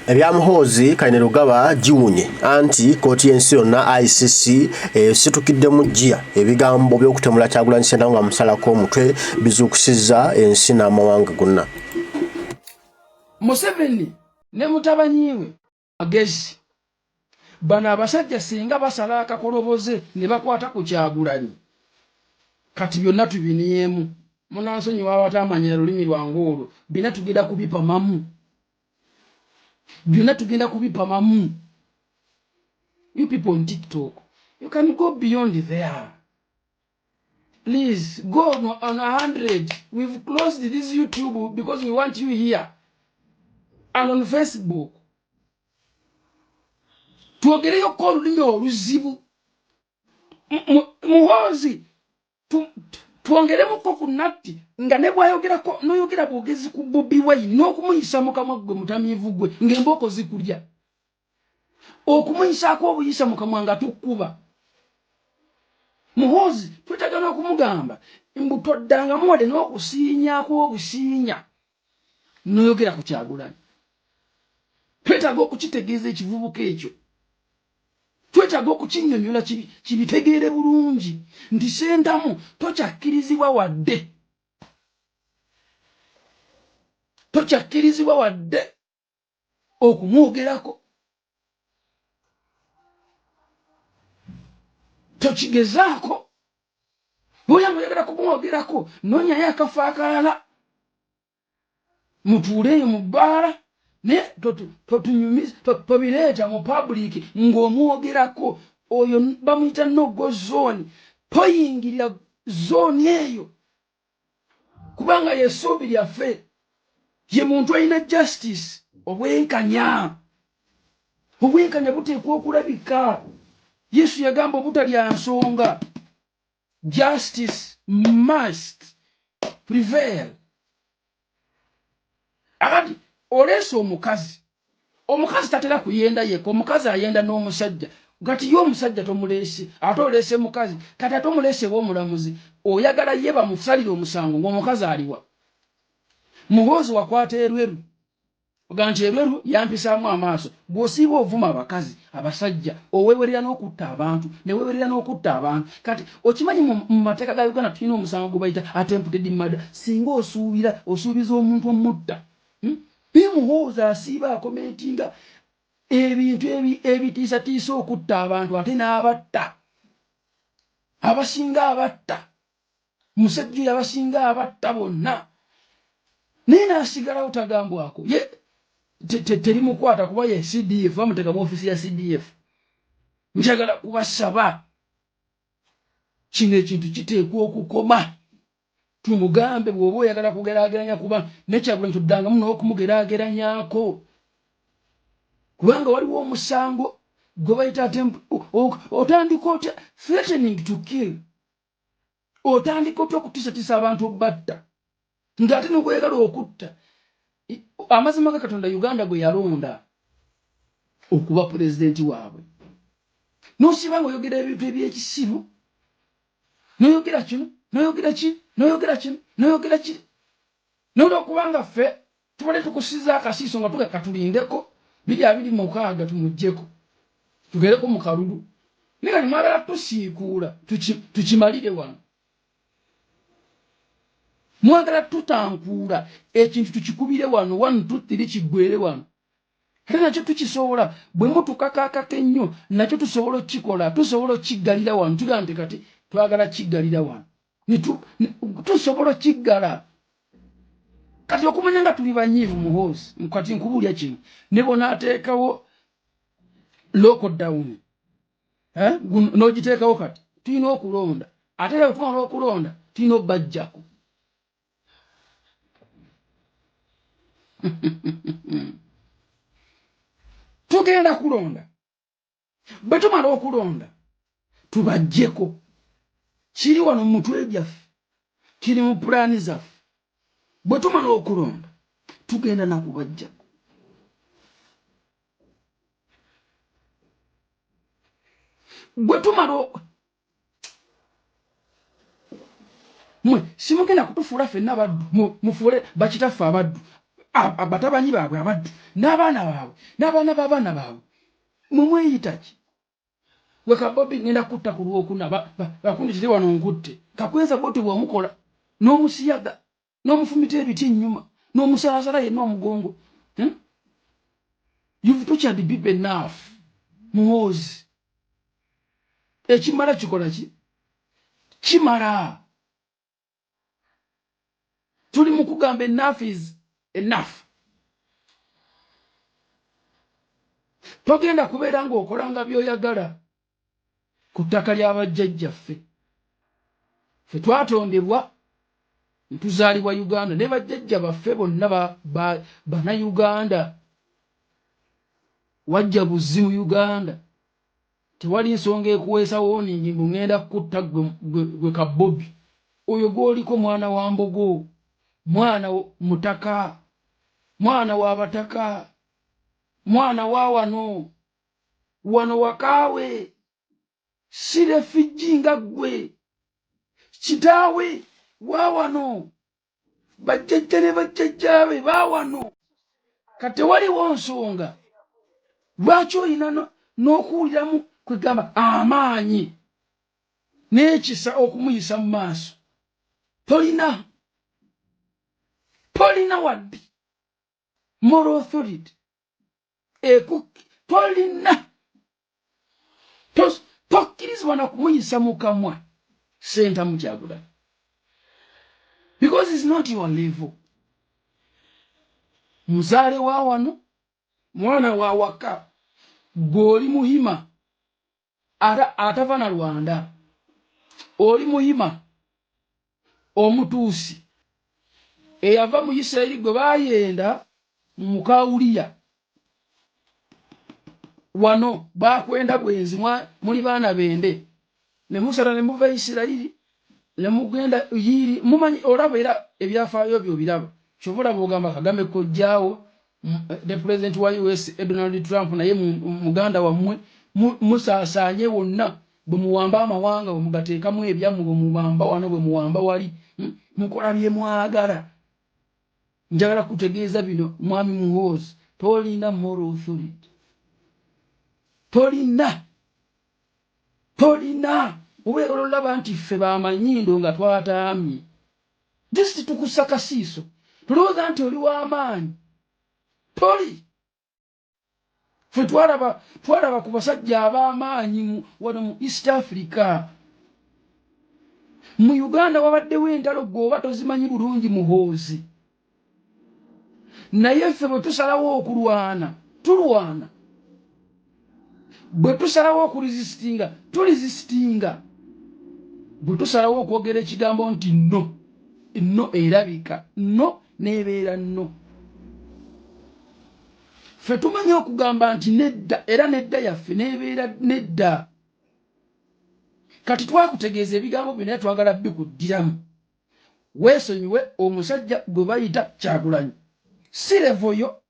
Ebya Muhoozi Kainerugaba giwunye anti kkooti y'ensi yonna ICC esitukiddemu ggiya ebigambo by'okutemula Kyagulanyi Ssentamu nga musalako omutwe bizuukusizza ensi n'amawanga gonna. Museveni ne mutabanyi we magezi. Bano abasajja singa basala akakoloboze ne bakwata ku Kyagulanyi kati byonna tubiniyemu. Munansonyiwa abataamanyira lulimi lwange olwo, byonna tugenda kubipamamu. Byonna tugenda kubipamamu. You people on TikTok, you can go beyond there. Please go on 100. We've closed this YouTube because we want you here. And on Facebook. Twogereyoko olulimi oluzibu. Muhoozi twongeremuko ku natti nga ne bw'ayogerako n'oyogera bwogezi ku Bobi Wine n'okumuyisa mu kamwa ggwe mutamiivu ggwe ng'embooko zikulya. Okumuyisaako obuyisa mu kamwa nga tukkuba. Muhoozi twetaaga n'okumugamba mbu toddangamu wadde n'okusiinyaako obusiinya n'oyogera ku Kyagulanyi. Twetaaga okukitegeeza ekivubuka ekyo. Twetaaga okukinnyonnyola kibitegeere bulungi nti Ssentamu tokyakkirizibwa wadde. Tokyakkirizibwa wadde okumwogerako. Tokigezaako. Bw'oba oyagala kumwogerako, noonyayo akafo akalala. Mutuule eyo mu bbaala naye tobireeta mu public ng'omwogerako. Oyo bamuyita no go zone. Toyingirira zone eyo kubanga y'essuubi lyaffe. Ye muntu alina justice, obwenkanya. Obwenkanya buteekwa okulabika. Yesu yagamba obutalya nsonga. Justice must prevail. Akati oleese omukazi. Omukazi tatera kuyenda yekka, omukazi ayenda n'omusajja. Kati ye omusajja tomuleese, ate oleese mukazi. Kati ate omuleese ew'omulamuzi, oyagala ye bamusalire omusango ng'omukazi aliwa? Muhoozi wakwata erweru. Ogamba nti erweru yampisaamu amaaso. Bw'osiiba ovuma abakazi, abasajja, oweewerera n'okutta abantu, ne weewerera n'okutta abantu. Kati okimanyi mu mateeka ga Uganda tulina omusango gwe bayita attempted murder. Singa osuubira, osuubiza omuntu omutta. Naye Muhoozi asiiba akomentinga ebintu ebitiisatiisa okutta abantu ate n'abatta. Abasinga abatta. Musajja oyo abasinga abatta bonna. Naye n'asigalawo tagambwako. Ye terimukwata kuba ye CDF, bamuteeka mu ofiisi ya CDF. Njagala kubasaba kino ekintu kiteekwa okukoma. Tumugambe bw'oba oyagala kugeraageranya kuba ne Kyagulanyi toddangamu n'okumugeraageranyaako. Kubanga waliwo omusango gwe bayita attempt, otandika otya threatening to kill. Otandika otya okutiisatiisa abantu okubatta ng'ate n'okweyagala okutta. Amazima ga Katonda Uganda gwe yalonda okuba pulezidenti waabwe. N'osiba ng'oyogera ebintu eby'ekisiru, n'oyogera kino, n'oyogera kiri, n'oyogera kino, n'oyogera kiri. N'olwokubanga ffe tubadde tukusiza akasiiso nga tuga katulindeko biri abiri mukaaga tumuggyeko tugereko mu kalulu. Naye kati mwagala tusiikuula tukimalire wano. Mwagala tutankuula ekintu tukikubire wano, 1 2 3 kiggwere wano. Ate nakyo tukisobola, bwe mutukakaakako ennyo nakyo tusobola okukikola, tusobola okukiggalira wano. Tugamba nti kati twagala kukiggalira wano. Tusobola okukiggala. Kati okumanya nga tuli banyiivu Muhoozi, kati nkubuulira kino, ne bw'onaateekawo lockdown, n'ogiteekawo kati, tulina okulonda. Ate era bwe tumala okulonda, tulina obbaggyako. Tugenda kulonda. Bwe tumala okulonda, tubaggyeko. Kiri wano mu mutwe gyaffe, kiri mu pulaani zaffe. Bwe tumala okulonda, tugenda na kubaggyako. Bwe tumala mwe simugenda kutufuula ffenna abaddu, mufuule bakitaffe abaddu. Abatabanyi baabwe abaddu n'abaana baabwe n'abaana b'abaana baabwe, mumweyita ki? Weka Bobi, ngenda kutta ku Lwokuna, bakunditire wano nkutte. Kakwenza bwotyo bwamukola n'omusiyaga n'omufumita ebiti ennyuma n'omusalasala yenna omugongo, You've tortured people enough, Muhoozi. Ekimala kikola ki? Kimala. Tuli mu kugamba enough is enough. Togenda kubeera ng'okola nga by'oyagala ku ttaka ly'abajjajjaffe. Ffe twatondebwa ntuzaalibwa Uganda, ne bajjajja baffe bonna Bannayuganda. Wajja buzzi mu Uganda, tewali nsonga ekuweesa warning mbu ŋŋenda kukutta gwe ka Bobi oyo gw'oliko. Mwana wa mbogo, mwana mutaka, mwana wa bataka, mwana wa wano wano wakaawe, si refugee nga ggwe. Kitaawe wa wano, bajjajja ne bajjajjaabe baawano. Kati tewaliwo nsonga lwaki olina n'okuwuliramu kwegamba amaanyi n'ekisa okumuyisa mu maaso. Tolina, tolina wadde moral authority eku tolina. Tokkirizibwa na kumuyisa mu kamwa Sentamu Kyagulanyi, because is not your level. Muzaale wa wano, mwana wa waka. Gwe oli muhima atava na Rwanda, oli muhima omutuusi eyava mu Isirayiri gwe bayenda mu mukawuliya wano. Bakwenda bwenzi, muli baana bende ne musala ne muva Isirayiri ne mugenda yiiri. Mumanyi, olaba era ebyafaayo byo biraba. Kyova olaba ogamba Kagame kojjaawo, ne president wa US Donald Trump naye muganda wammwe. Musaasaanye wonna, bwe muwamba amawanga, bwe mugateekamu ebyammwe, bwe muwamba wano, bwe muwamba wali, mukola bye mwagala. Njagala kutegeeza bino, mwami Muhoozi, tolina moral authority, tolina, tolina. Obeera olaba nti ffe bamanyindo nga twataamye just tukussa kasiiso, tulowooza nti oli w'amaanyi. Toli. Ffe twalaba ku basajja ab'amaanyi wano mu East Africa. Mu Uganda wabaddewo entalo, gwe oba tozimanyi bulungi, Muhoozi, naye ffe bwe tusalawo okulwana tulwana, bwe tusalawo okuresistinga turesistinga, bwe tusalawo okwogera ekigambo nti no, no erabika no nebeera no. Ffe tumanyi okugamba nti nedda, era nedda yaffe nebeera nedda. Kati twakutegeeza ebigambo bino, naye twagala bikuddiramu. Weesonyiwe omusajja gwe bayita Kyagulanyi, si level yo.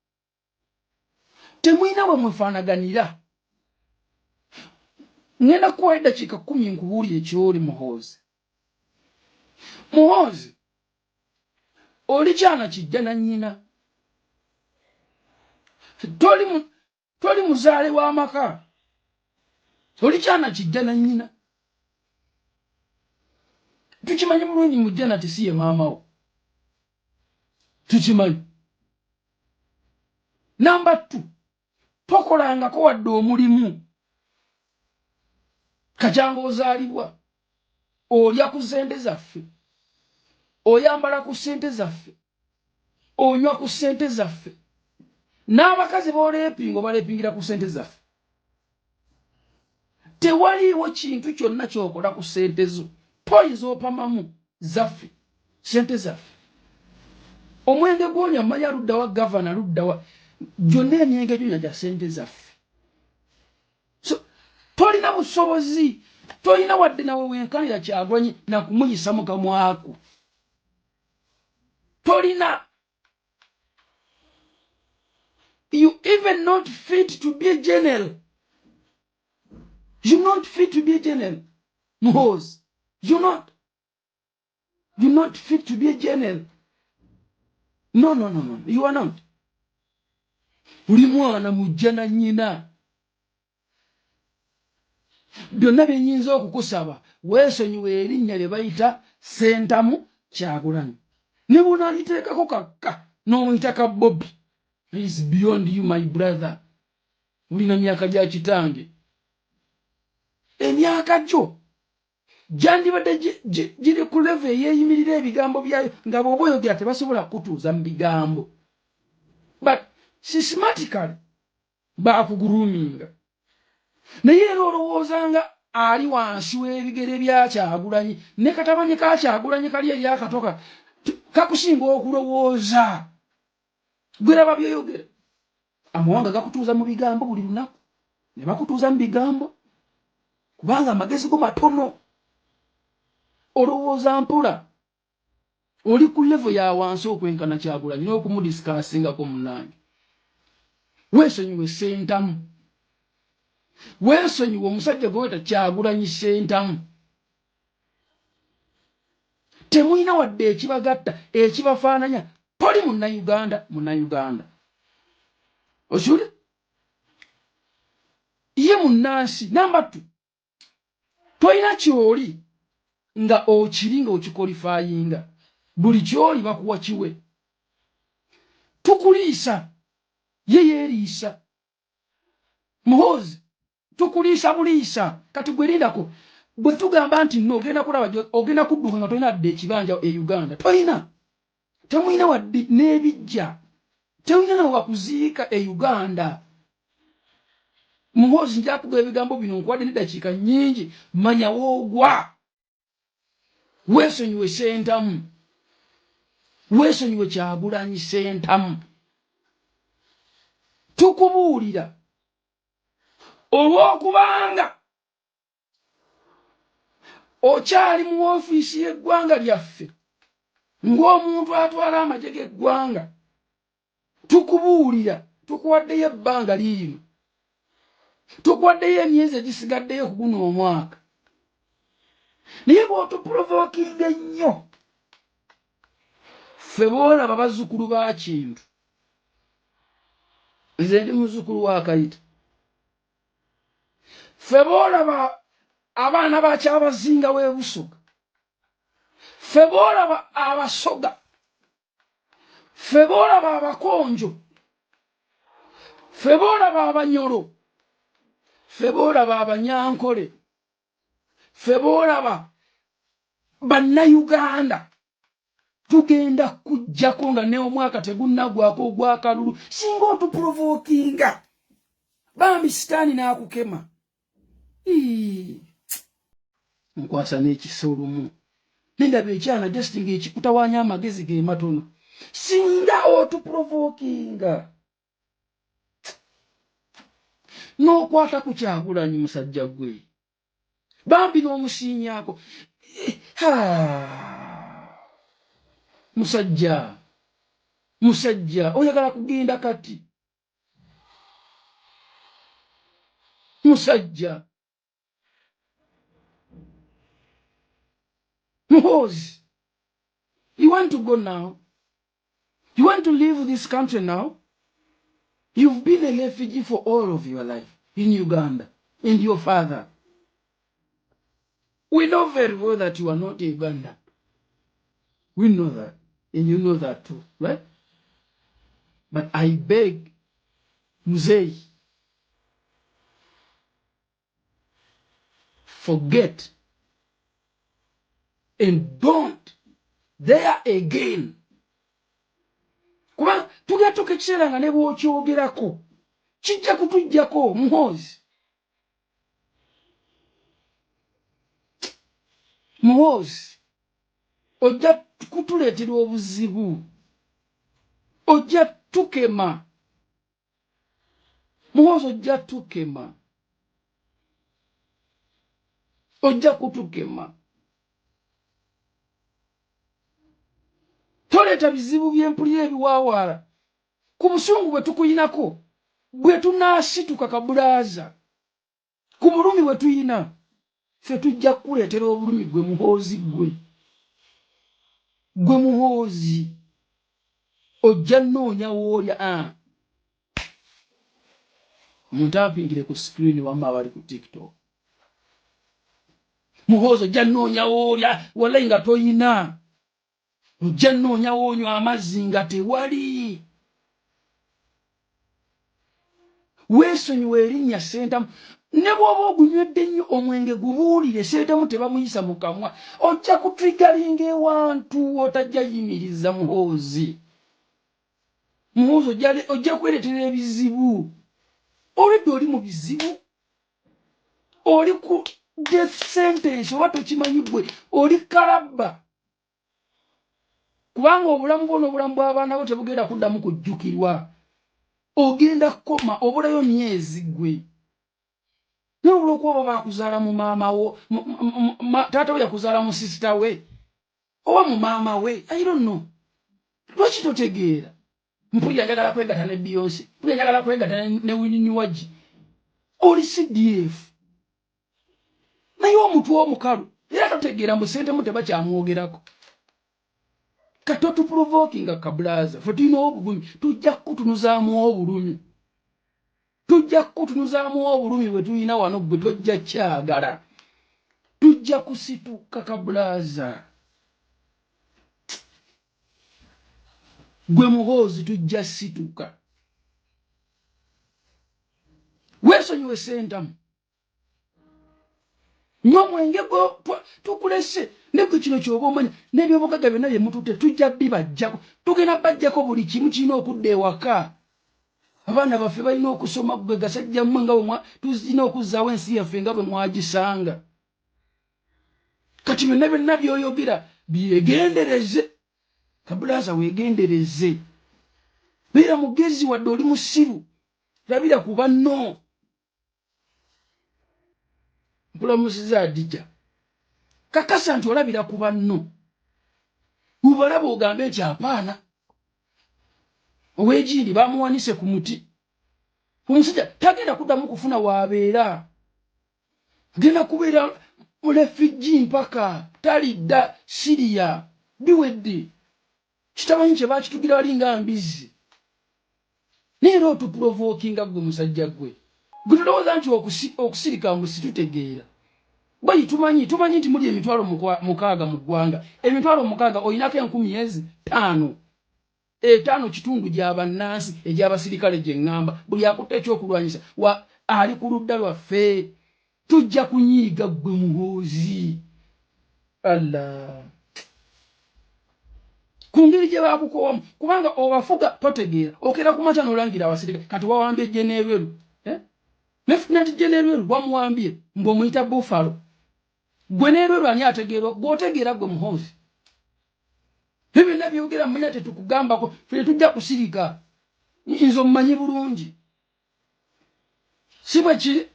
Temulina bwe mwefaanaganira. Ŋŋenda kukuwa eddakiika 10 nkubuulire kyoli. Muhoozi, Muhoozi, oli kyana kijja na nnyina. Toli muzaale w'amaka, oli kyana kijja na nnyina. Tukimanyi bulungi mujjana tisi ye maama wo, tukimanyi. Number two, tokolangako wadde omulimu kacyanga ozaalibwa. Olya ku sente zaffe, oyambala ku sente zaffe, onywa ku sente zaffe, n'abakazi b'oleepinga obaleepingira ku sente zaffe. Tewaliiwo kintu kyonna kyokola ku sente zo. Toyinza opamamu zaffe, sente zaffe. Omwenge gwonya manya luddawa, gavana luddawa, gyonna emyenge gyonya gya sente zaffe. So tolina busobozi, tolina wadde nawe wenkanira Kyagulanyi nakumuyisa mu kamwako, tolina. You even not fit to be a general. You not fit to be a general, Muhoozi. You not fit to be a general. No, no, no, no, you are not. Oli mwana mujja na nnyina. Byonna bye nnyinza okukusaba, weesonyiwe erinnya lye bayita Ssentamu Kyagulanyi. Ne bw'onaaliteekako kakka n'omuyita ka Bobi, is beyond you my brother. Olina myaka gya kitange. Emyaka gyo gyandibadde giri ku level eyeeyimirira ebigambo byayo nga bw'oba oyogera tebasobola kukutuuza mu bigambo. But systematically baakugruminga. Naye era olowooza nga ali wansi w'ebigere bya Kyagulanyi ne katabani ka Kyagulanyi kali eri akatoka kakusinga okulowooza. Gwe laba by'oyogera. Amawanga gakutuuza mu bigambo buli lunaku ne bakutuuza mu bigambo kubanga amagezi go matono. Olowooza mpola oli ku level ya wansi okwenkana Kyagulanyi n'okumudisikaasingako munnange. Weesonyiwe Ssentamu. Weesonyiwe omusajja gwe weta Kyagulanyi Ssentamu. Temulina wadde ekibagatta ekibafaananya. Toli munnayuganda munnayuganda. Okiwulira? Ye munnansi. Namba 2. Tolina ky'oli nga okiri nga okikolifayinga. Buli ky'oli bakuwa kiwe. Tukuliisa. Ye yeeriisa. Muhoozi tukuliisa buliisa. Kati gwe lindako. Bwe tugamba nti no ogenda kulaba ogenda kudduka nga tolina wadde ekibanja e Uganda. Tolina. Temulina wadde n'ebijja. Temulina na wakuziika e Uganda. Muhoozi nja kuga ebigambo bino nkuwadde n'eddakiika nnyingi. Manya w'ogwa. Weesonyiwe Ssentamu. Weesonyiwe Kyagulanyi Ssentamu. Tukubuulira olw'okubanga okyali mu woofiisi y'eggwanga lyaffe ng'omuntu atwala amagye g'eggwanga, tukubuulira tukuwaddeyo ebbanga liino, tukuwaddeyo emyezi egisigaddeyo ku guno omwaka, naye bw'otuprovokinga ennyo ffe b'olaba bazzukulu ba Kintu, nze ndi muzzukulu wa Kayita, ffe b'olaba abaana ba Kyabazinga w'e Busoga, ffe b'olaba Abasoga, ffe b'olaba Abakonjo, ffe b'olaba Abanyolo, ffe b'olaba Abanyankole, ffe b'olaba Bannayuganda, tugenda kujjako nga ne omwaka tegunnagwako ogw'akalulu. Singa otuprovokinga bambi sitaani n'akukema. Nkwasa n'ekisa olumu nendaba ekyana just ng'ekikutawaanya amagezi ge matono. Singa otuprovokinga n'okwata ku Kyagulanyi musajja gwe bambi n'omusiinyako, musajja musajja oyagala kugenda kati musajja. Muhoozi, you want to go now? You want to leave this country now? You've been a refugee for all of your life in Uganda and your father. We know very well that you are not a Ugandan. We know that, and you know that too, right? But I beg, Mzee, forget and don't there again. Kuba tugenda tuka ekiseera nga ne bw'okyogerako kijja kutujjako. Muhoozi, Muhoozi, ojja kutuleetera obuzibu, ojja tukema. Muhoozi, ojja tukema, ojja kutukema. Toleeta bizibu byempulira ebiwaawaala ku busungu bwe tukuyinako bwe tunaasituka kabulaaza ku bulumi bwe tuyina ffe tujja kukuleetera obulumi gwe Muhoozi, gwe gwe Muhoozi. Ojja nnoonya woolya. Ah. Muntampingire ku screen wamma abali ku TikTok. Muhoozi ojja nnoonya woolya wallahi nga toyina. Ojja nnoonya woonywa amazzi nga tewali. Weesonyiwe erinnya Ssentamu. Ne bw'oba ogunywedde nnyo omwenge gubuulire Ssentamu tebamuyisa mu kamwa. Ojja kutrigalinga ewantu w'otajja yimiriza Muhoozi. Muhoozi ojja kwereetera ebizibu. Olwedda oli mu bizibu. Oli ku death sentence oba tokimanyi gwe oli kalabba. Kubanga obulamu bwo n'obulamu bw'abaana bo tebugenda kuddamu kujjukirwa. Ogenda kukoma obulayo myezi gwe. Naye olw'okuba oba baakuzaala mu maama wo, taata wo yakuzaala mu sisita we oba mu maama we, I don't know. Lwaki totegeera? Mpulira njagala kwegatta ne Beyonce, mpulira njagala kwegatta ne Winnie Nwagi. Oli CDF. Naye omutwe omukalu era totegeera mbu Ssentamu tebakyamwogerako. Kati totuprovokinga kabulaza, ffe tulina obulumi, tujja kukutunuzaamu obulumi. Tujja kukutunuzaamu obulumi bwe tulina wano gwe tojja kyagala. Tujja kusituka kabulaza. Gwe Muhoozi tujja situka. Weesonyiwe Ssentamu. Nywa omwenge gwo tukulese negwe kino kyoba omanya n'ebyobugagga byonna bye mututte tujja bibajjako. Tugenda bajjako buli kimu kirina okudda ewaka. Abaana baffe balina okusoma gwe gasajja mmwe nga bwe tulina okuzzaawo ensi yaffe nga bwe mwagisanga. Kati byonna byonna by'oyogera byegendereze. Kabulaaza weegendereze. Beera mugezi wadde oli musiru. Labira ku banno. Nkulamusiza Adija. Kakasa nti olabira ku banno. Ubalaba ogambe nti apaana. Ow'egindi bamuwanise ku muti. Omusajja tagenda kuddamu kufuna waabeera. Agenda kubeera mu refugee mpaka talidda Syria. Biwedde. Kitamanyi kye bakitugira wali nga mbizzi. Naye era otuprovokinga gwe musajja gwe. Gwe tolowooza nti okusirika mbu situtegeera. Bweyi tumanyi, tumanyi nti muli emitwalo mukaaga mu ggwanga. Emitwalo mukaaga olinako enkumi ezi ttaano. Etaano kitundu gya bannansi egy'abasirikale gye ŋŋamba. Buli akutte ekyokulwanyisa wa ali ku ludda lwaffe. Tujja kunyiiga ggwe Muhoozi. Allah. Ku ngeri gye baakukoowamu kubanga obafuga totegeera. Okeera ku makya n'olangira abasirikale kati wawambye General. Eh? Lieutenant General wamuwambye mbu omuyita Buffalo. Gwe n'Elweru ani ategeerwa? Gwe otegeera gwe Muhoozi. Ebyo byonna byogera manya tetukugambako ffe tetujja kusirika. Nze ommanyi bulungi. Si bwe kiri?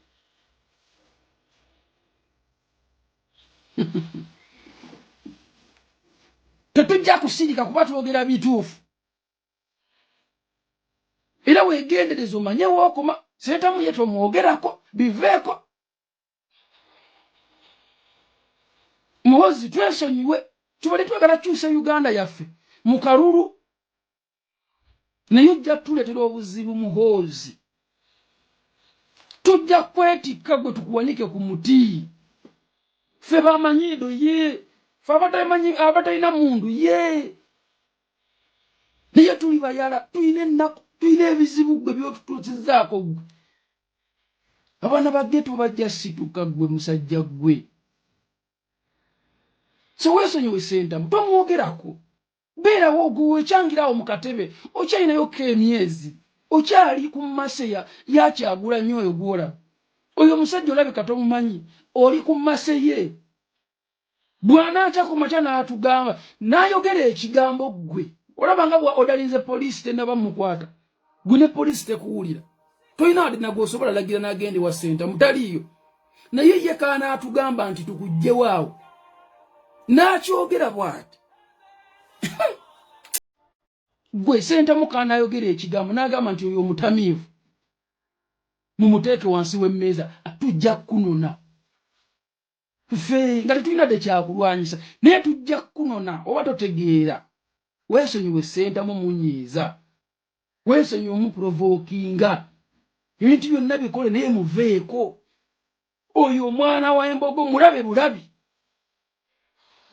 Tetujja kusirika kuba twogera bituufu. Era weegendereze omanye wookoma. Ssentamu ye tomwogerako biveeko. Muhoozi twesonyiwe tubadde twagala kukyusa Uganda yaffe mu kalulu naye ojja tuletera obuzibu Muhoozi. Tujja kwetikka gwe tukuwanike ku muti. Ffe bamanyiido ye ffe abatalina mundu ye naye tuli bayala tulina ennaku tulina ebizibu gwe byotutuusizaako gwe. Abaana ba ghetto bajja situka gwe musajja gwe. So weesonyiwe Ssentamu tomwogerako. Beerawo gwe wekyangira awo mu katebe okyalinayo ko emyezi okyali ku mase ya ya Kyagulanyi oyo gwolaba. Oyo omusajja olabika tomumanyi oli ku mase ye. Bw'anaakya ku makya n'atugamba n'ayogera ekigambo ggwe olaba nga bwa odalinze poliisi tennaba mukwata gwe ne poliisi tekuwulira tolina wadde nagwe osobola lagira n'agenda ewa Ssentamu taliiyo naye ye kaanaatugamba nti tukuggyewo awo n'akyogera bw'ati gwe Ssentamu kaanaayogera ekigambo n'agamba nti oyo omutamiivu mumuteeke wansi w'emmeeza tujja kukunona. Ffe nga tetulina dde kyakulwanyisa naye tujja kukunona oba totegeera. Weesonyiwe Ssentamu munyiiza. Weesonyiwe omuprovokinga. Ebintu byonna bikole naye muveeko. Oyo omwana w'embogo mulabe bulabi.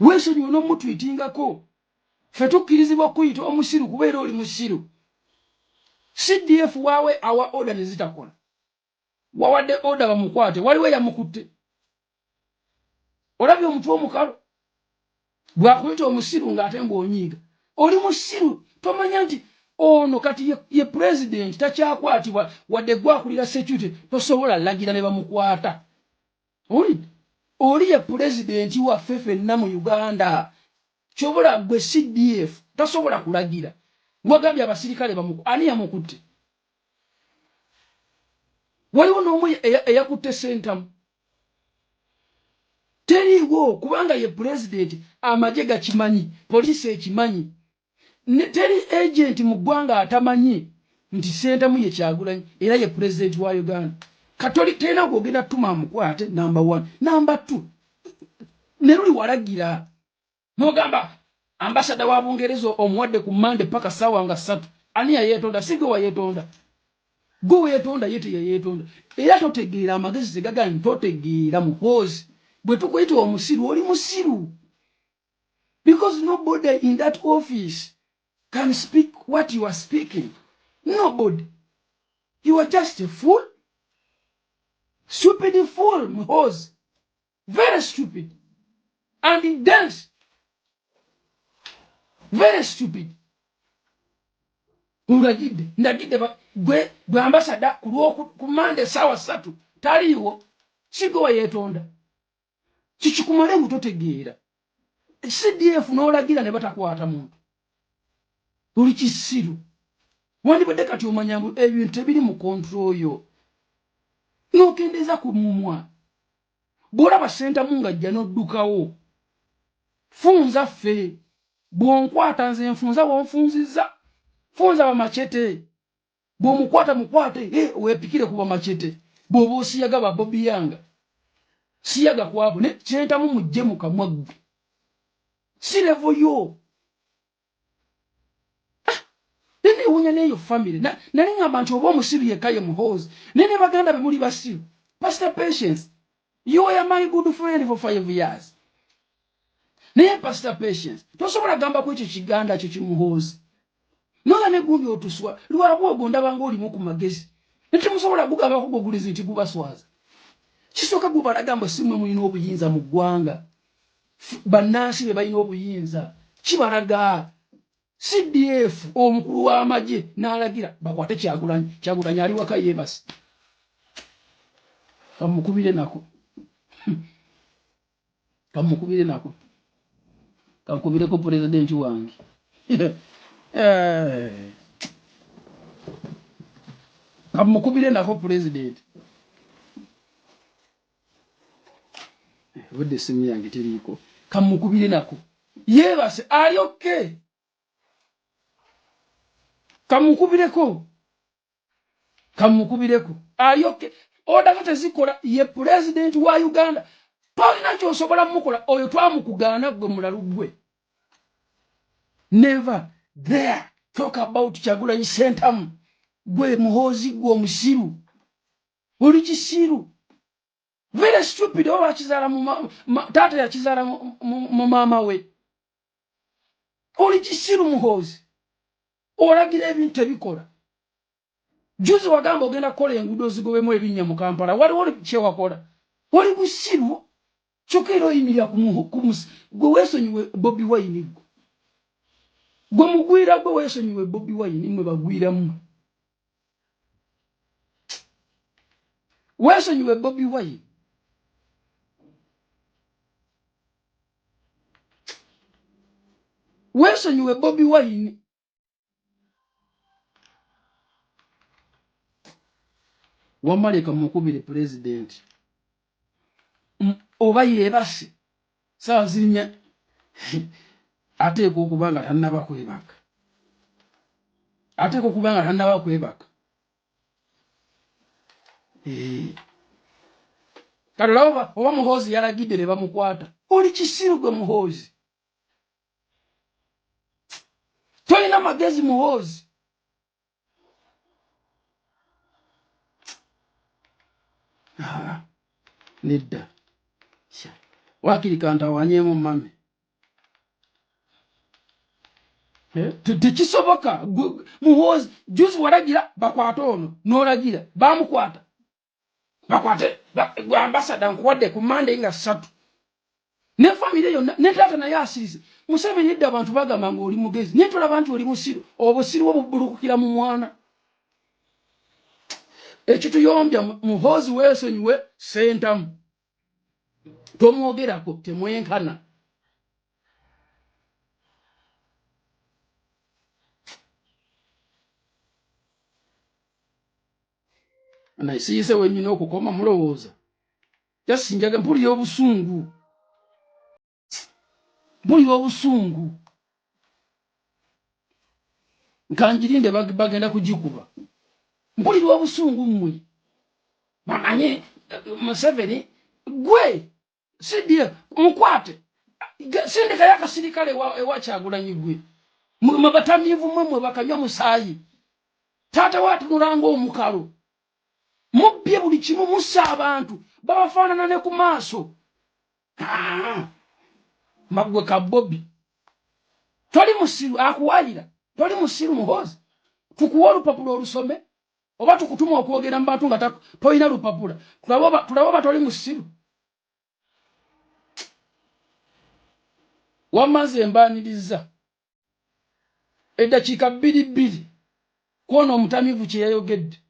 Weesonyiwe n'omutwitingako. Ffe tukkirizibwa okukuyita omusiru kuba era oli musiru. CDF waawe awa order ne zitakola. Wawadde order bamukwate, waliwo eyamukutte. Olabye omutwe omukalu bw'akuyita omusiru ng'ate ng'onyiiga. Oli musiru, tomanya nti ono kati ye, ye pulezidenti takyakwatibwa wadde gwe akulira security tosobola lagira ne bamukwata. Owulidde? Oli ye pulezidenti waffe fenna mu Uganda. Kyobola gwe CDF tasobola kulagira. Wagambye abasirikale bamuku ani yamukutte? Waliwo n'omu eyakutte Ssentamu. Teriiwo kubanga ye pulezidenti, amagye gakimanyi, poliisi ekimanyi. Teri agenti mu ggwanga atamanyi nti Ssentamu ye Kyagulanyi era ye pulezidenti wa Uganda. Katoli terina gwogenda tuma amukwate number 1. Number 2, ne luli walagira Nogamba ambasada wa Bungereza omuwadde ku Monday paka sawa nga ssatu. Ani yayeetonda? Si gwe wayeetonda. Gwe weetonda ye teyayeetonda. Era totegeera amagezi tegagani totegeera Muhoozi. Bwe tukuyita omusiru oli musiru. Because nobody in that office can speak what you are speaking. Nobody. You are just a fool. Stupid fool, Muhoozi. Very stupid and dense. Very stupid. Ndagidde, ndagidde gwe gwe ambasada ku lwoku ku Monday saawa ssatu taliiwo si gwe wayeetonda. Kikikumale ngu totegeera. CDF n'olagira ne batakwata muntu. Oli kisiru. Wandibadde kati omanya mbu ebintu tebiri mu control yo. N'okendeeza ku mumwa. Bw'olaba Ssentamu ng'ajja n'oddukawo, funza ffe. Bw'onkwata nze nfunza w'onfunzizza. Funza bamacete. Bw'omukwata mukwate, eh, weepikire ku bamacete. Bw'oba osiyaga ba Bobi Young, siyaga kwabo. Ne Ssentamu mujje mu kamwa ggwe. Si level yo. Ah, nenewunya neyo family nali ngamba nti oba omusiru yekka ye Muhoozi naye ne baganda be muli basiru. Pastor Patience, you were my good friend for 5 years, naye Pastor Patience tosobola gamba ku ekyo kiganda kyo kimuhoozi nola ne gundi otuswa lwabwogo ndaba ng'olimu ku magezi netemusobola gugambako gwogulizi nti gubaswaza. Kisooka gubalaga mbu si mwe mulina obuyinza mu ggwanga, bannansi be balina obuyinza. Kibalaga CDF omukulu w'amagye n'alagira bakwate Kyagulanyi. Kyagulanyi ali waka yeebase, kamukubire nako, kamukubire nako, kankubireko pulezidenti wange. Eh. Kamukubire nako pulezidenti. Obudde essimu yange teriiko, kamukubire nako yeebase ali okke, kamukubireko, kamukubireko ali okke. Oda zo tezikola, ye pulezidenti wa Uganda, tolina kyosobola mukola oyo, twamukugaana gwe mulalu gwe. Never there talk about Kyagulanyi Ssentamu, gwe Muhoozi, gwe omusiru, oli kisiru, very stupid. Oba bakizaala mu taata yakizaala mu maama we. Oli kisiru Muhoozi, olagira ebintu tebikola. Juzi wagamba ogenda kukola enguudo zigobemu ebinnya mu Kampala, waliwo kyewakola? Oli busiru kyokka era oyimirira gwe weesonyiwe Bobi Wine, gwe gwe mugwira, gwe weesonyiwe Bobi Wine, mwe bagwiramu weesonyiwe Bobi Wine. Weesonyiwe Bobi Wine. Wamma leka mukubire pulezidenti oba yeebase saawa zirinya, ateekwa okuba nga tannaba kwebaka, ateekwa okuba nga tannaba kwebaka. Eh. Kati olaba oba Muhoozi yalagidde ne bamukwata. Oli kisiru gwe Muhoozi. Tolina magezi Muhoozi. Ah, nedda wakiri kantawanyemu mami. Eh, tekisoboka. Muhoozi juzi walagira bakwate ono, n'olagira bamukwata bakwate gwe ambasada nkuwadde ku Mande nga 3 ne famire yonna ne taata naye asirise. Museveni edda abantu bagamba nga oli mugezi, naye tolaba nti oli musiru. Obusiru bwo bubbulukukira mu mwana. Ekituyombya Muhoozi, weesonyiwe Sentamu, tomwogerako, temwenkana. Naye siyise wenyina okukoma mulowooza just njaga mpulira obusungu, mpulira obusungu, nkanjirinde bagenda kugikuba. Mpulira obusungu. Mmwe bamanye Museveni gwe CDF mukwate, sindikayo akasirikale ewa Kyagulanyi. Gwe mwe batamiivu, mwe mwe bakanywa musaayi. Taata we atunulanga omukalo. Mubbye buli kimu, mussa abantu babafaanana ne ku maaso. Ah, magwe ka Bobi, toli musiru akuwayira, toli musiru Muhoozi. Tukuwa olupapula olusome oba tukutuma okwogera mu bantu nga tolina lupapula? Tulabe oba toli musiru. Wamma nze mbaaniriza eddakiika bbiri bbiri kwona omutamiivu kye yayogedde.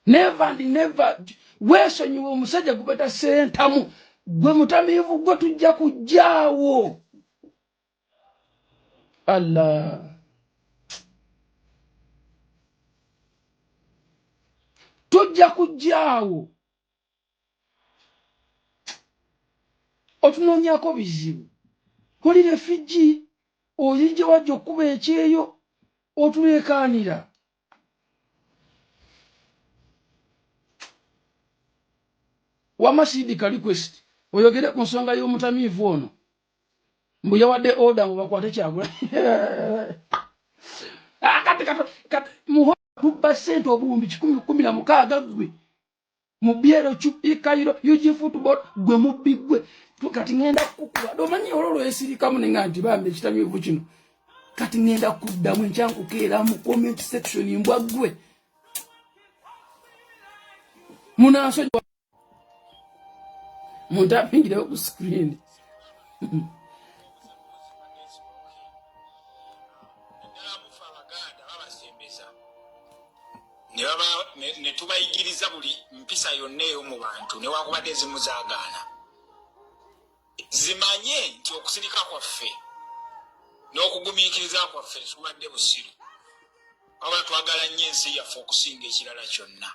Never and never weesonyiwe omusajja gubeta Sentamu. Gwe mutamiivu gwe, tujja kujjaawo. Allah, tujja kujjaawo. Otunoonyako bizibu, oli refugee, oyinja wajja okkuba ekyeyo otuleekaanira. Wamma sindika request oyogere ku nsonga y'omutamiivu ono mbu yawadde order mbu bakwate Kyagulanyi. Ah, kati kati muho tubba ssente 116,000. Ggwe mubyero ikairo UG football, gwe mubbi gwe. Kati ngenda kukuba. Omanyi olwo lwesirikamu nenga nti bambi ekitamiivu kino. Kati ngenda kuddamu enkya nkukeera mu comment section. Mbwa gwe, munansonyiwa muntu apingirewo ku screen. Naddala mufe Abaganda babasembeza ne tubayigiriza buli mpisa yonna ey'omu bantu, newakubadde ezimu zaagaana. Zimanye nti okusirika kwaffe n'okugumiikiriza kwaffe tetubadde busiru, wabula twagala nnyo ensi yaffe okusinga ekirala kyonna.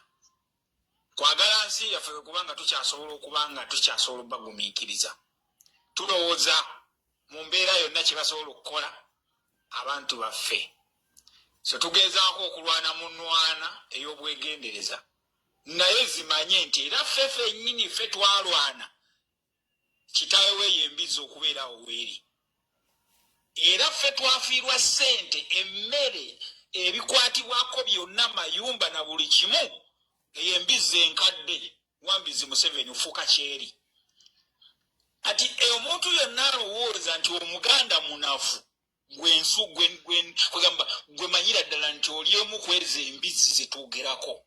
Kwagala nsi yaffe kubanga tukyasobola okuba nga tukyasobola obagumiikiriza. Tulowooza mu mbeera yonna kye basobola okukola abantu baffe, so tugezaako okulwana mu nnwana ey'obwegendereza. Naye zimanye nti era ffe ffennyini ffe twalwana kitaawe weeyo embizzi okubeera awo weeri. Era ffe twafiirwa ssente, emmere, ebikwatibwako byonna, mayumba na buli kimu. Eyo embizzi enkadde wambizi Museveni ofuuka kyeri. Kati omuntu yonna alowooza nti Omuganda munafu, gwensu kwegamba gwe manyira ddala nti oli omu kweza embizzi zetwogerako.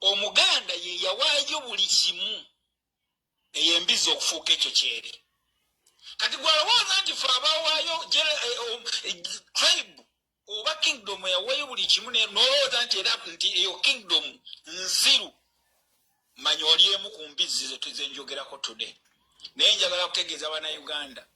Omuganda ye yawaayo buli kimu eyo embizzi okufuuka ekyo kyeri. Kati gwalowooza nti fe abawaayo tribe oba kingdom yawayo buli kimu, nolowooza nti era nti eyo kingdom nsiru, manya oli emu ku mbizzi zenjogerako today. Naye njagala kutegeeza Bannayuganda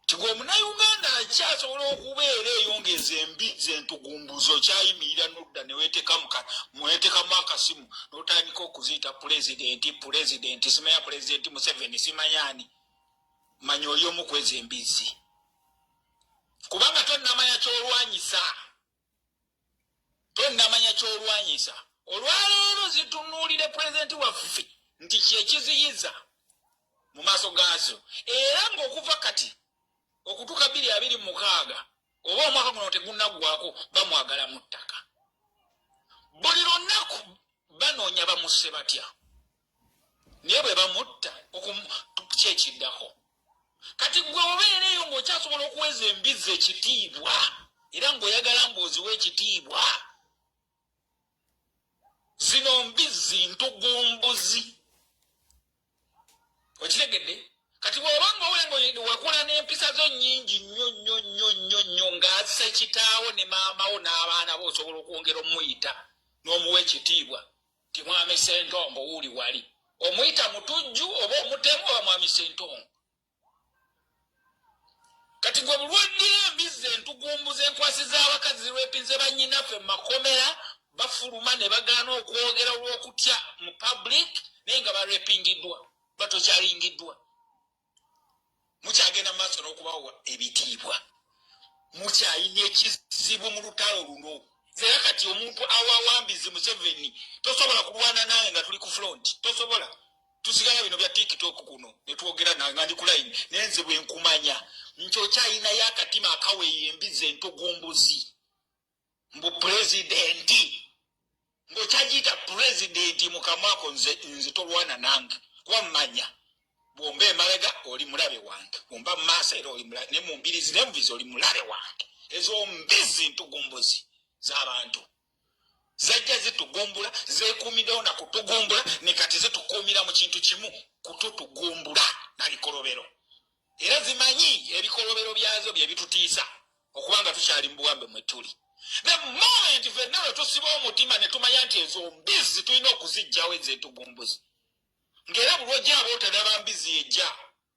nti gwe Omunauganda akyasobola okubeera eyo ngaezo embizzi entugumbuzi okyayimirira nodda neweteekamu akasimu notandika okuziyita pulezidenti, pulezidenti, simanya Pulezidenti Museveni, simanyani, manya oli omu kweza embizzi, kubanga tonnamanya kyolwanyisa, tonnamanya kyolwanyisa. Olwaleero zitunuulire pulezidenti waffe nti kyekiziyiza mu maaso gaazo, era ng'okuva kati. Okutuuka 2026 oba omwaka guno tegunnaggwako, bamwagala mu ttaka. Buli lunaku banoonya bamusse batya, naye bwe bamutta kyekiddako. Kati gwe obeereeyo ng'okyasobola okuweza embizzi ekitiibwa, era ng'oyagala ng'oziwa ekitiibwa. Zino mbizzi ntugumbuzi, okitegedde? Kati bw'oba nga owule nga wakula n'empisa zo nnyingi nnyo nnyo nnyo nnyo nnyo, ng'assa kitaawo ne maamawo n'abaana bo, osobola okwongera omuyita n'omuwa ekitiibwa ti Mwami Sentongo. Wuuli wali omuyita mutujju oba omutemu oba Mwami Sentongo. Kati gwe bulwaddira embizzi entugumbuza enkwasi z'abakazi zirwepinze bannyinaffe mu makomera, bafuluma ne bagaana okwogera olw'okutya mu public, naye nga barepingiddwa, batokyalingiddwa, mukyagenda mu maaso n'okubawa ebitiibwa, mukyayina ekizibu mu lutalo luno. Era kati omuntu awawambizi Museveni, tosobola kulwana nange nga tuli ku front, tosobola. Tusigala bino bya TikTok kuno netwogera nange nga ndi ku line, naye nze bwe nkumanya nti okyayinayo akatima akaweeyo embizi entugumbuzi mbu pulezidenti, ng'okyagiyita pulezidenti mukamwako, nze tolwana nange, kuba mmanya bw'omba emabega oli mulabe wange, bw'omba mu maaso era oli mulabe, ne mu mbirizi ne muvizi oli mulabe wange. Ezo mbizi ntugumbuzi z'abantu zajja zitugumbula, zeekuumiddewo na kutugumbula, ne kati zitukuumira mu kintu kimu, kututugumbula na bikolobero. Era zimanyi ebikolobero byazo bye bitutiisa okubanga tukyali mu buwambe mwe tuli. The moment fenna lwe tusiba omutima ne tumanya nti ezo mbizi tulina okuzijjawo, ezo entugumbuzi, ng'era buli lwojja aba otalaba mbizi ejja,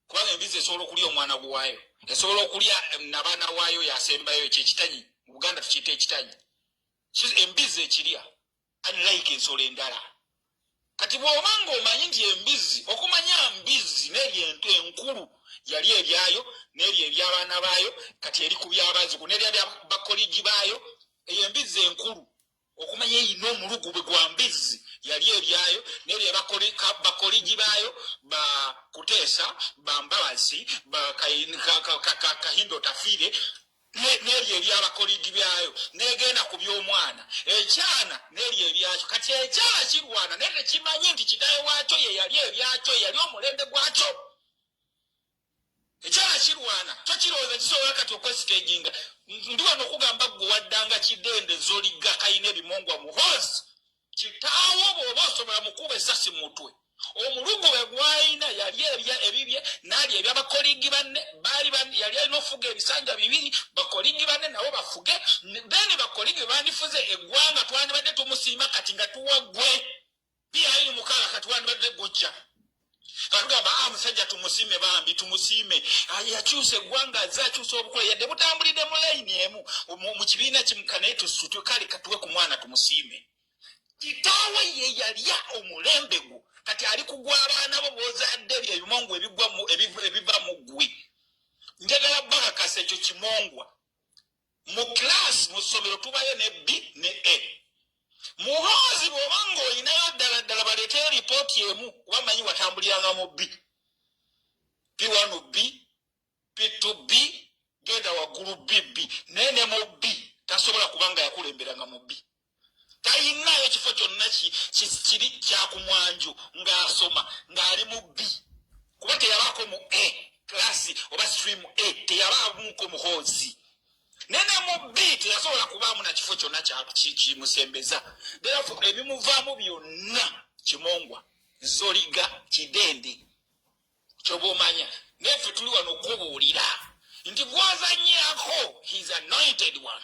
kubanga embizi esobola okulya omwana gwayo, esobola okulya nabaana waayo yasembayo. Ekyo ekitanyi mu Buganda tukiyita ekitanyi. Embizi ekirya, unlike ensolo endala. Kati bw'oba ng'omanyi nti embizi, okumanya mbizi n'eryo ento enkulu yali ebyayo n'eryo ebyabaana baayo, kati eri ku byabazigu n'erya bakoligi baayo. Eyo embizi enkulu okumanya eyina omulugube gwa mbizzi, yali ebyayo n'eryo bakoligi baayo, ba Kuteesa, ba Mbabazi, ba Kahindo Tafiire, n'eryo ebyabakoligi byayo, n'egenda ku by'omwana ekyana n'eryo ebyakyo. Kati ekyana kirwana naye tekimanyi nti kitaawe waakyo ye yali ebyakyo, yali omulembe gwakyo. Ekyana kirwana kyo kirowooza kisobola kati okwesitejinga. Ndi wano okugamba gwe waddanga kidende zoliga kayina ebimongwa Muhoozi kitaawo, bw'oba osobola mukuba esasi mutwe. Omulugube gwayina yali ebya ebibye n'alya ebyabakoligi banne baali yali alina ofuga ebisanja bibiri, bakoligi banne nabo bafuge, then bakoligi bandifuze eggwanga, twandibadde tumusiima. Kati nga tuwa ggwe 2026, kati wandibadde gujja nga tugamba, "Ah, musajja tumusiime, bambi tumusiime. Ah, yakyusa eggwanga, azze akyusa obukola, yadde butambulidde mu layini emu mu kibiina kimu, kanaye tusutwe kale katuwe ku mwana tumusiime." Kitaawe ye yalya omulembe gwo, kati ali kugwa abaana bo b'ozadde ebyo ebimongwa ebigwa ebiva mu ggwe. Njagala bakakasa ekyo kimongwa. Mu class, mu ssomero tubayo ne B ne A. Muhoozi bw'oba ng'olinayo ddala ddala, baleeteyo ripooti emu, kuba manyi watambuliranga mu B, P1 B, P2 B, genda waggulu BB, naye ne mu B tasobola kubanga yakulemberanga mu B. Tayinayo kifo kyonna kiri kyakumwanju ng'asoma ng'ali mu B, kuba teyabaako mu A class oba stream A, teyabaamuko Muhoozi. Naye ne mu B teyasobola kubaamu na kifo kyonna kimusembeza. Therefore ebimuvaamu byonna kimongwa, zoliga, kidende. Kyoba omanya naffe tuli wano okubuulira nti gwazanyirako, his anointed one.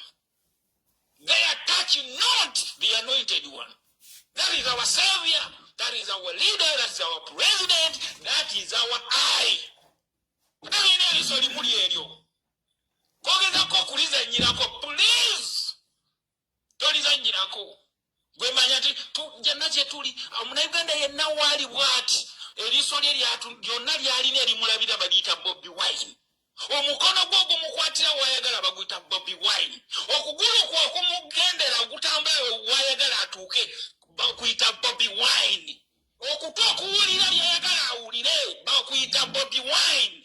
They touch not the anointed one. That is our savior, that is our leader, that is our president, that is our eye. Alina eriiso limuli eryo kogezako okulizanyirako, please tolizanyirako. Gwemanya nti jenna kyetuli, omunauganda yenna waali bwati, eriiso lye lyonna lyalina erimulabira baliyita Bobi Wine. Omukono gwe ogumukwatira wayagala baguyita Bobi Wine. Okugulu kwe okumugendera ogutambula wayagala atuuke bakuyita Bobi Wine. Okutu okuwulira byayagala awulire bakuyita Bobi Wine.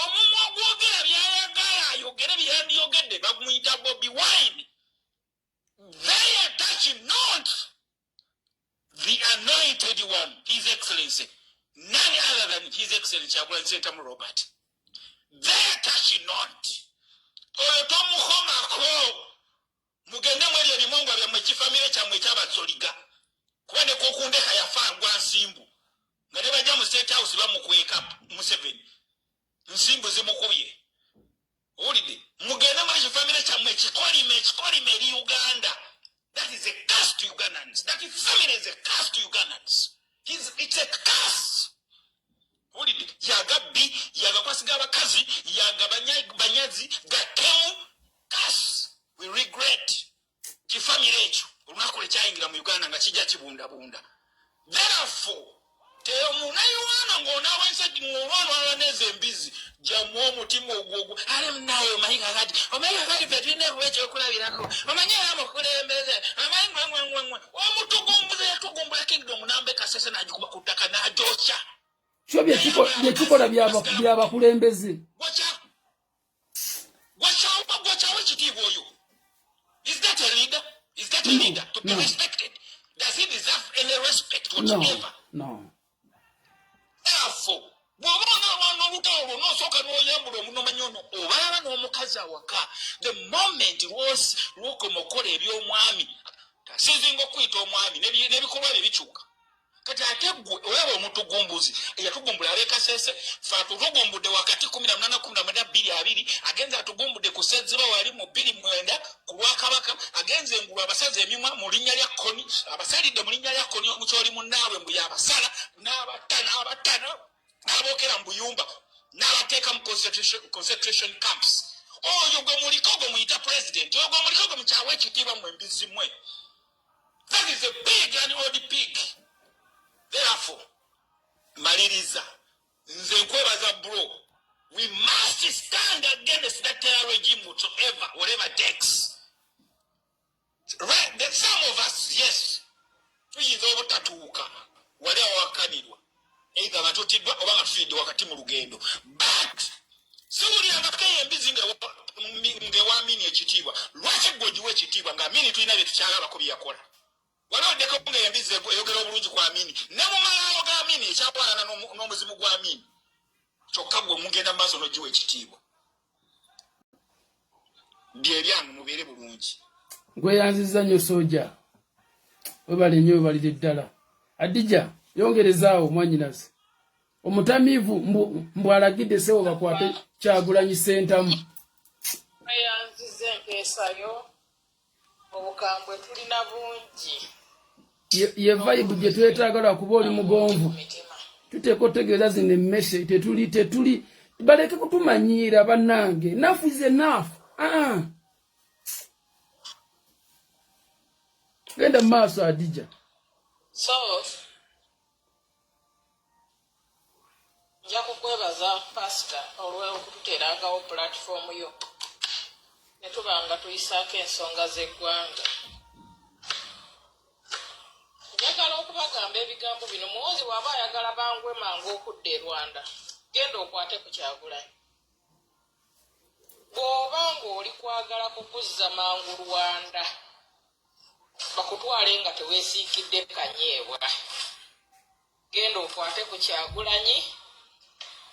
Omumwa ogwogera byayagala ayogere byeyandiyogedde bamuyita Bobi Wine. They touch not the anointed one, His Excellency, none other than His Excellency Kyagulanyi Ssentamu Robert. They touch not. Oyo tomukomako. Mugende mweri ebimongwa byammwe, ekifamire kyammwe ekyabasoliga, kuba ne kokundeka yafa ngwa nsimbu nga ne bajja mu State House bamukweka. Museveni nsimbu zimukubye. Owulidde? Mugende mu ekifamire kyammwe ekikolima, ekikolima eri Uganda. That is a curse to Ugandans. That family is a curse to Ugandans. It's a curse. Owulidde? Yagabbi, yagakwasiga abakazi, yaga banyazi gatemu. Curse. We regret kifamire ekyo olunaku lwekyayingira mu Uganda nga kijja kibundabunda. Therefore, temunayuwana ng'onaawensa ng'olwanwala nezo embizi jamu omutima ogwogwo. Ale naawe omanyi kakati, omanyi kakati fe tulina kuba ekyokulabirako, omanyi era mukulembeze, omanyi ngwengwengwengwe omutugumbuza. Yatugumbula kingdom namba ekasese n'agikuba ku ttaka n'agyokya. Kyo byetukola byabakulembeze. Gwakyawa ekitiibwa oyo. Is that a leader? Is that a leader to be No. respected? Does he deserve any respect No. whatsoever? No. Therefore, bw'oba onaalwana olutalo lwo n'osooka n'oyambula omunomanyi ono obalaba n'omukazi awaka, the moment lwokoma okukola eby'omwami, sinzinga okuyita omwami, n'ebikolwa bye bikyuka. Kati ate gwe olaba omutugumbuzi yatugumbula abekasese, fe atutugumbudde wakati 18 19 20, agenze atugumbudde ku Sseziba wali mu 2009 ku lwakabaka, agenze engulu abasaza emimwa mu linnya lya Koni, abasalidde mu linnya lya Koni omukyoli munnaabwe mbu yabasala n'abatta n'abatta n'abookera mu buyumba n'abateeka mu concentration camps. Oyo gwe muliko gwe muyita president, oyo gwe muliko gwe mukyawa ekitiibwa mmwe embizi mmwe. That is a pig and old pig. Therefore, maliriza, nze nkwebaza bro. We must stand against that terror regime whatsoever, whatever it takes. Right, that some of us, yes, tuyinza obutatuuka wali awakanirwa, either nga tutiddwa oba nga tufiiridde wakati mu lugendo, but siwulirangako eyo embizi ng'ewa Amini ekitiibwa. Lwaki gwe ogiwa ekitiibwa nga Amini tulina bye tukyalabako bye yakola? Wali oddeko nga embizi eyogera obulungi ku Amini ne mu malaalo ga Amini ekyawalana n'omuzimu gwa Amini, kyokka gwe mugenda mu maaso n'ogiwa ekitiibwa? Byebyange, mubeere bulungi. Nkweyanziza nnyo soja, webale nnyo, webalire ddala. Adija, yongerezaawo mwanyinaze omutamiivu mbu alagidde sewo bakwate Kyagulanyi Sentamu. Tweyanziza empeesayo, obukambwe tulina bungi. Ye vibe gye twetaaga lwakuba oli mugonvu. Mu mitima. Tuteeka otegeeza zino emmese, tetuli tetuli baleke kutumanyiira bannange. Enough is enough. Ah. Genda mu maaso Adija. So nja kukwebaza pasita olw'okututeerangawo pulatifoomu yo ne tuba nga tuyisaako ensonga z'eggwanga. Njagala okubagamba ebigambo bino: Muwozi bw'aba ayagala bangwe mangu okudda e Rwanda, genda okwate ku Kyagulanyi. Bw'oba ng'oli kwagala kukuzza mangu Rwanda, bakutwale nga teweesiikidde kanyeebwa, genda okwate ku Kyagulanyi.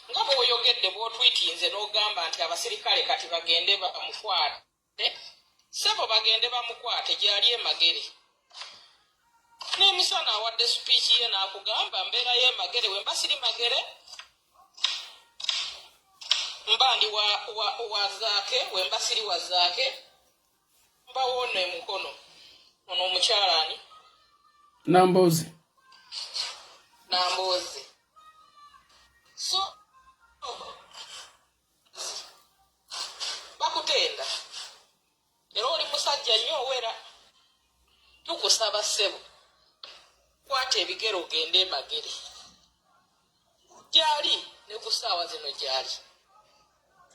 Nga bw'oyogedde, bw'otwitinze n'ogamba nti abasirikale kati bagende bamukwate, ssebo, bagende bamukwate. Gyali emagere n'emisana awadde sipiiki ye n'akugamba mbeera y'emagere, we mba siri magere mba ndi wa, wa, wa Zaake, we mba siri wa Zaake mba woono emukono ono omukyala ani? Namboozi. Namboozi. So bakutenda era oli musajja nnyo owera. Tukusaba ssebo, kwata ebigere ogende emagere gyali, ne ku ssaawa zino gyali.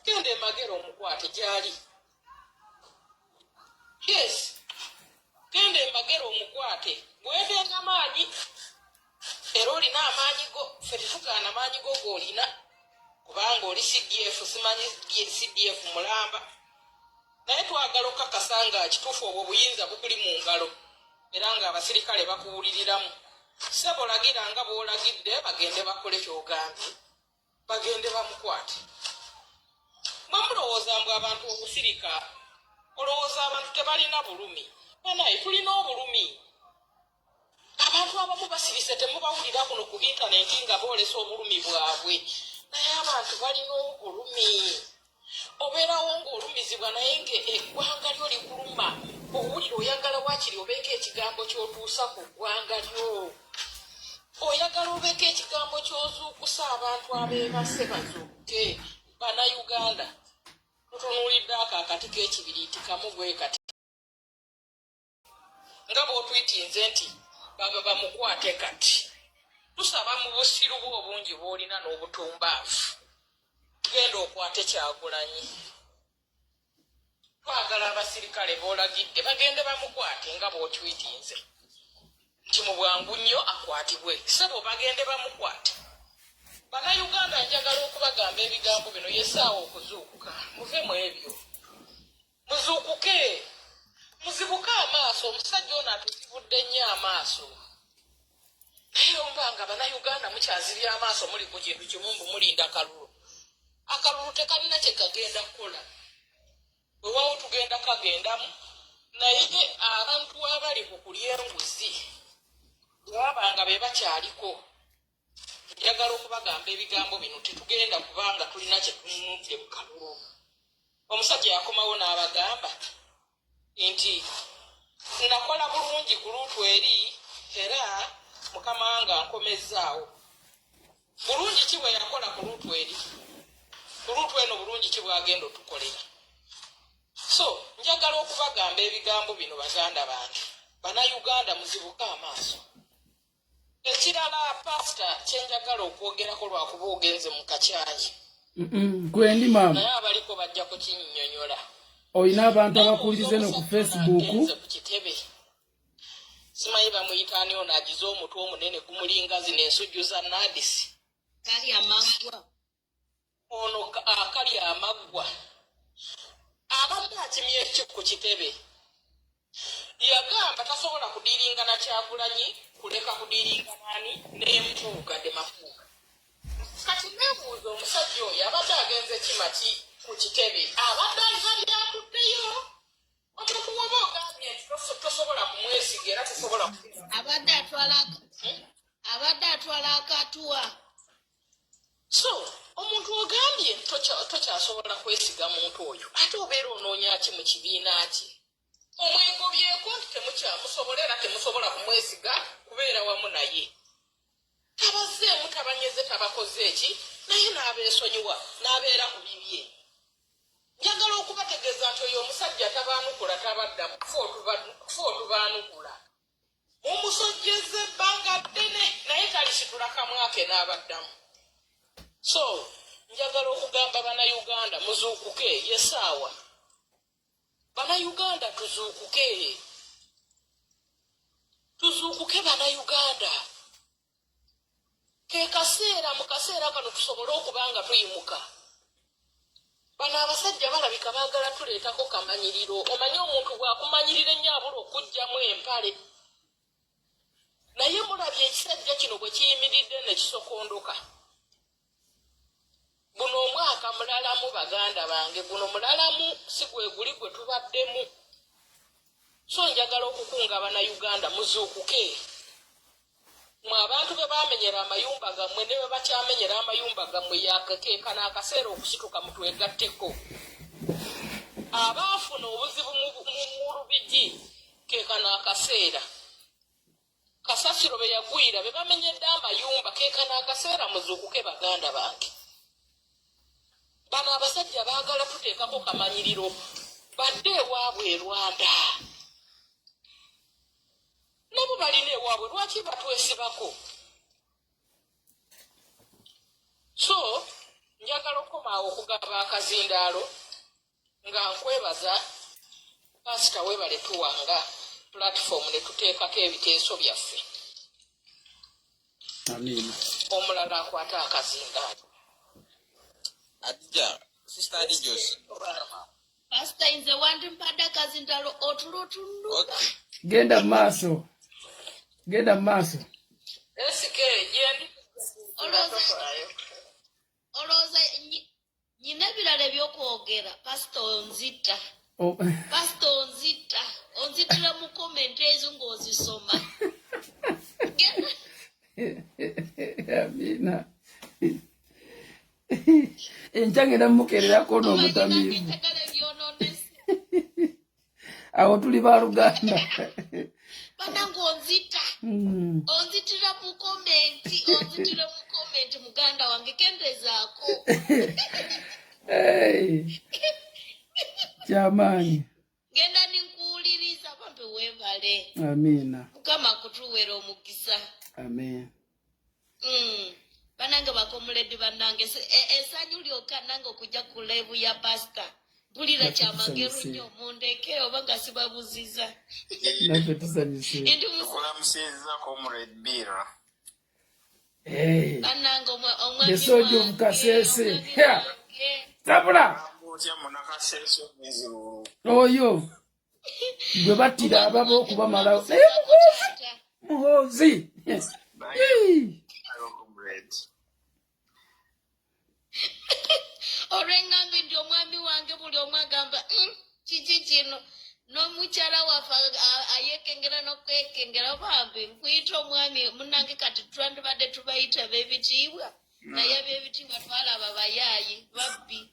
Genda emagere omukwate gyali. Yes, genda emagere omukwate. Bwetenga maanyi era olina amaanyi go, ffe tetugaana maanyi go g'olina kubanga oli CDF, simanyi CDF mulamba, naye twagala okukakasa nga kituufu obwo obuyinza bukuli mu ngalo era ng'abasirikale bakuwuliriramu. Ssebo, lagira nga bw'olagidde, bagende bakole ky'ogambye, bagende bamukwate. Mwe mulowooza mbu abantu okusirika, olowooza abantu tebalina bulumi. Banaye, tulina obulumi. Abantu abamu basirise, temubawulira kuno ku intaneti nga boolesa obulumi bwabwe, naye abantu balina obulumi. Obeerawo ng'olumizibwa, naye nga eggwanga lyo likuluma, owulira oyagala waakiri obeeko ekigambo ky'otuusa ku ggwanga lyo, oyagala obeeko ekigambo ky'ozuukusa abantu abeebase bazuukuke. Bannayuganda, tutunuulidde ako akati k'ekibiriiti kamu bwe kati, nga bw'otwitinze nti baba bamukwate kati. Tusaba mu busiru bwe obungi bw'olina n'obutumbaavu, genda okwate Kyagulanyi. Twagala abasirikale b'olagidde bagende bamukwate nga bw'otwitinze nti mu bwangu nnyo akwatibwe. Sebo, bagende bamukwate. Bannayuganda, njagala okubagamba ebigambo bino. Yesaawa okuzuukuka, muve mu ebyo, muzuukuke, muzibuke amaaso. Omusajja ono atuzibudde nnyo amaaso, naye omba nga Bannayuganda mukyazibya amaaso, muli ku kintu kimu, mbu mulinda kalulu. Akalulu tekalina kye kagenda kukola. Weewaawo tugenda kagendamu, naye abantu abali ku kulya enguzi bwebaba nga be bakyaliko, njagala okubagamba ebigambo bino, tetugenda kubanga tulina kye tununudde mu kalulu. Omusajja yakomawo n'abagamba nti nakola bulungi ku luutu eri, era Mukama wange ankomezzaawo. Bulungi ki bwe yakola ku luutu eri? Ku luutu eno bulungi ki bwagenda otukolera? So njagala okubagamba ebigambo bino, baganda bange, Bannayuganda, muzibuke amaaso. Ekirala, pasita, kyenjagala okwogerako, lwakuba ogenze mu kakyayi. Gwendi, maama. Naye abaliko bajja kukinnyonnyola. Olina abantu abakuwuliriza eno ku Facebook. Agenze ku kitebe, simanyi bamuyita ani ono agize omutwe omunene gumulinga zino ensujju za nadisi. Kali amaggwa. Ono akali amaggwa abadde akimye eki ku kitebe? Yagamba tasobola kudiiringa na Kyagulanyi, kuleka kudiiringa nani n'Empuuga de Mafuuga. Kati nebuuza, omusajja oyo abadde agenze kima ki ku kitebe? Abadde alina byakuddeyo? Omuntu woba ogambye nti tosobola kumwesiga era tosobola Abadde atwala akatuwa. So omuntu ogambye nti tokyasobola kwesiga muntu oyo, ate obeera onoonya ki mu kibiina ki? Omwegobyeko nti temukyamusobola era temusobola kumwesiga kubeera wamu naye. Tabazzeemu, tabanyeze, tabakoze eki, naye n'abeesonyiwa n'abeera ku bibye. Njagala okubategeeza nti oyo omusajja tabaanukula, tabaddamu. Kufa otubaanukula, mumusojjeza ebbanga ddene, naye talisitula kamwake n'abaddamu. So njagala okugamba Bannayuganda, muzuukuke, yesaawa. Bannayuganda, tuzuukuke, tuzuukuke Bannayuganda. Ke kaseera, mu kaseera kano tusobole okuba nga tuyimuka. Bano abasajja balabika baagala tuleetako kamanyiriro. Omanyi omuntu bw'akumanyirira ennyo, abula okuggyamu empale. Naye mulabye ekisajja kino bwe kiyimiridde ne kisokondoka. Guno omwaka mulalamu, baganda bange, guno mulalamu, si gwe guli gwe tubaddemu. So njagala okukunga Bannayuganda, muzuukuke. Mwe abantu be bamenyera amayumba gammwe ne bwe bakyamenyera amayumba gammwe, yakakeekana akaseera okusituka mutwegatteko. Abaafuna obuzibu mu Lubigi, keekano akaseera. Kasasiro be yagwira, be bamenyedde amayumba, keekano akaseera muzuukuke, baganda bange. Bano abasajja baagala tuteekako kamanyiriro, badde ewaabwe e Rwanda. Nabo balina ewaabwe, lwaki batwesibako? So njagala okukomaawo okugaba akazindaalo nga nkwebaza, pasita, weebale tuwanga platform ne tuteekako ebiteeso byaffe. Amiina. Omulala akwata akazindaalo. Adija, sister Adijos. Pastor nze wandimpadde akazindalo otulo tunduka. Okay. Genda mu maaso, genda mu maaso. SK gyendi. Olowooza olowooza nyina ebirala ebyokwogera. Pastor onzita. Oh. Pastor onzita, onzitira mu comment ezo ng'ozisoma. Genda. Amina. Enkya ngenda mumukeererako omanyi nange n'omutamiivu. Njagala ebyonoonese. Awo tuli baluganda. Banange onzita. Onzitira mu comment, onzitira mu comment, muganda wange kendezaako. Hey, kyamaanyi. Ngenda ninkuwuliriza bambi, weebale. Amiina. Mukama akutuweera omukisa. Amen. Banange bakomuledi, bannange essanyu lyokka nange okujja ku live ya pasita mpulira Naffe kyamagero tusanyuse. nnyo, mundeke oba nga sibabuziza. Naffe tusanyuse. Ndi Tukulamusizza, Comrade Bill. Hey, bannange the omwami soldier of wange Kasese. omwami Yeah. wange. Sabula Otya munakasese omwezirulu? Oyo gwe battira Omwami ababa wange okubamalawo naye. nkulamusizaako taata. Muhoozi. Hey. Comrade. Olw'eŋŋambe nti omwami wange buli omu agamba, kiki kino?" N'omukyala waffe ayekengera n'okwekengera. Bambi nkuyita omwami munange. Kati twandibadde tubayita b'ebitiibwa, naye ab'ebitiibwa twalaba bayaayi babbi,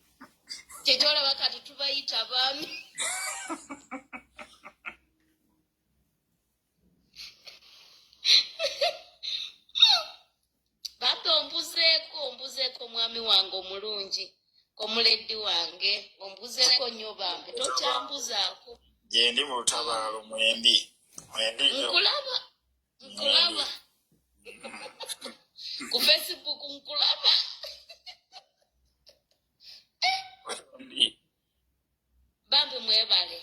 kyekyolaba kati tubayita baami. Babbi ombuzeeko, ombuzeeko omwami wange omulungi, omuleddi wange, ombuzeeko nnyo bambi, tokyambuzaako. Gyendi mu lutabaalo, mwendi mwendi nnyo. Nkulaba, nkulaba ku Facebook, nkulaba. Mwendi. Bambi mwebale,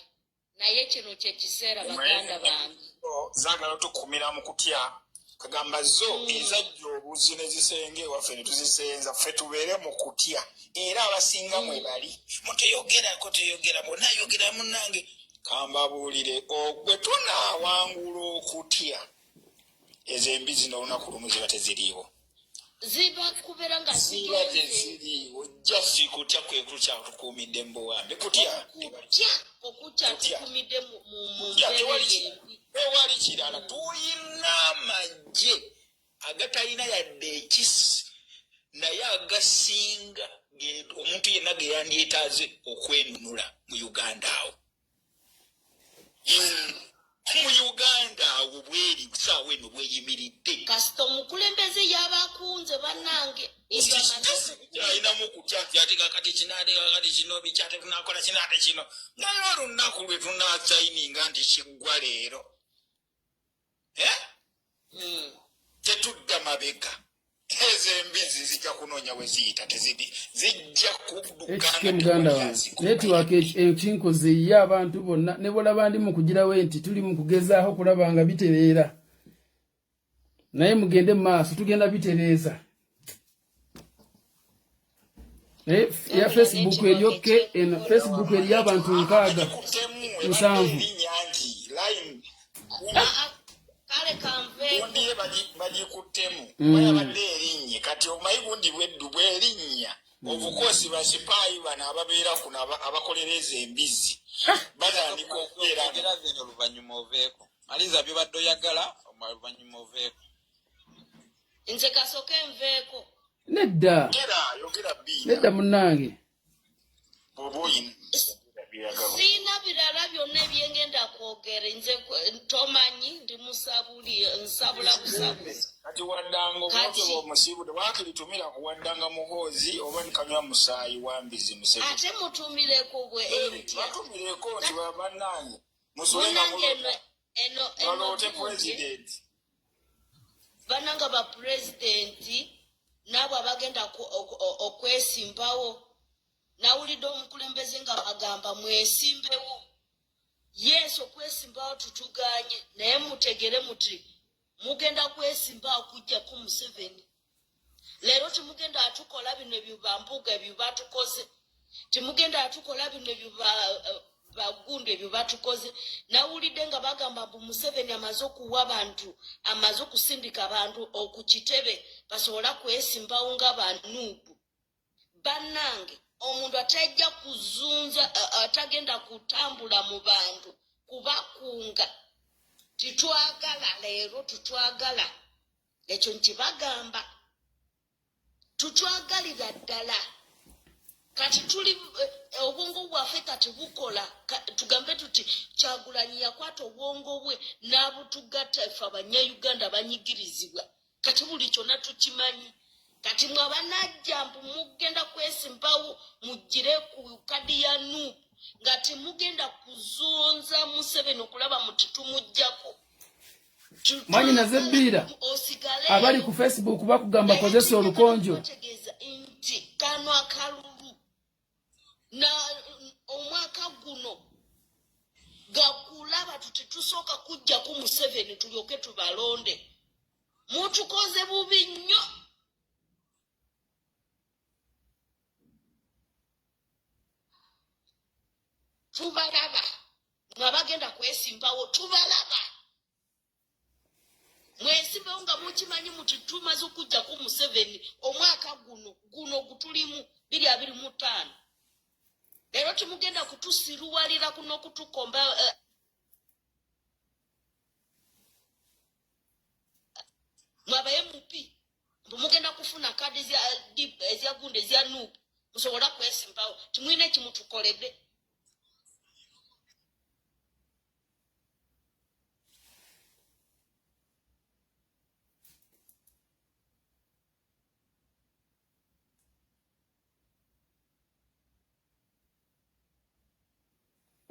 naye kino kyekiseera baganda bange. Zaagala tukumira mu kutya, kagamba zo ezajja obuzi ne zisenga ewaffe ne tuzisenza ffe tubeere mu kutya, era abasinga mwe bali muteyogerako, teyogera bonna ayogera. Munnange, kambabuulire, bwe tunaawangula okutya, ezo embizi n'olunaku lumu ziba teziriiwo. Ziba kubeera nga ziba zigenze. Teziriiwo, jasi kutya kwe kukyatukuumidde mu buwambe, kutya. Okutya, okutya. Kutya. Tukumidde mu Kutya, mbeera tewali embi. Tewali kirala. Tuyina amagye agatalina yadde ekisi, naye agasinga omuntu yenna ge yandyetaaze okwenunula mu Uganda awo. Mu Uganda awo bweri saawa eno bweyimiridde. Kasita omukulembeze yabakunze bannange ebyo amagezi. Alinamu kutya nti ate kakati kino, ate kakati kino, biki, ate tunakola kino, ate kino, naye olunaku lwe tunasayininga nti kiggwa leero, Eh? Tetudda mabega. Ezo embizi zijja kunoonya we ziyita, tezidi zijja kudduka. HK muganda wange, network ekinkoze ye abantu bonna ne bolaba ndi mu kugirawo nti tuli mu kugezaako kulaba nga bitereera, naye mugende mu maaso, tugenda bitereeza. Naye ya Wabula Facebook network eryokke eno ekyenkola. Facebook eriyo abantu 67. Erinnya nti line. Ah, ah, kale kanveeko. Gundi ye bagikuttemu bayabadde erinnye. Kati omanyi gundi bweddu bwerinnya, of course basipaayi bano ababeera kuno abakolera ezo embizi batandika okubeera nga Ogera zino oluvannyuma oveeko. Maliza byobadde oyagala, oluvannyuma oveeko. Nze kasooke nveeko. Nedda. Yogera, yogera biina. Nedda munnange. Bw'oba oyina byeyagala. Siina birala byonna ebyengenda kwogera. Nze tomanyi ndi musabuli, nsabula busabuzi. Kati waddanga Kati obwoke bwomusiibudde, waakiri tumira kuwaddanga Muhoozi oba kanywa musaayi wambizi Museveni. Ate mutumireko bwe entya? Batumireko nti bannange musule nga Munange eno eno eno baloote gundi pulezidenti. Bananga bapulezidenti n'abo abagenda okwesimbawo, nawulidde omukulembeze nga bagamba mwesimbewo. Yes, okwesimbawo tutuganye, naye mutegere muti mugenda kwesimbawo kujjako Museveni. Leero temugenda atukola bino ebyo bambuga ebyo batukoze, temugenda atukola bino ebyo bagundu ebyo batukoze. Nawulidde nga bagamba mbu Museveni amaze okuwa abantu, amaze okusindika abantu okukitebe basobola kwesimbawo nga banuubu. Bannange, omuntu atajja kuzunza, atagenda kutambula mu bantu kubakunga, titwagala leero, tutwagala ekyo nkibagamba, tutwagalira ddala. Kati tuli obwongo bwaffe kati bukola. Tugambe tuti Kyagulanyi yakwata obwongo bwe n'abutugatta ffe Abannayuganda banyigirizibwa. Kati buli kyonna tukimanyi. Kati mwe abanajja mbu mugenda kwesimbawo mugire ku kadi ya NUP nga temugenda kuzunza Museveni okulaba muti tumuggyako. Mwanyi naze bbiira abali ku Facebook bakugamba kozesa olukonjo. Nti kano akalulu na omwaka guno gakulaba tuti tusooka kujjaku Museveni tulyoke tubalonde. Mutukoze bubi nnyo. Tubalaba mwe abagenda kwesimbawo, tubalaba mwesimbawo nga mukimanyi muti tumaze okujjaku Museveni omwaka guno guno gutulimu 2025. Leero temugenda kutusiruwalira kuno kutukomba mwe aba MP mbu mugenda kufuna kadi ezya gundi ezya NUP musobola kwesimbawo, timulina ekimutukoledde.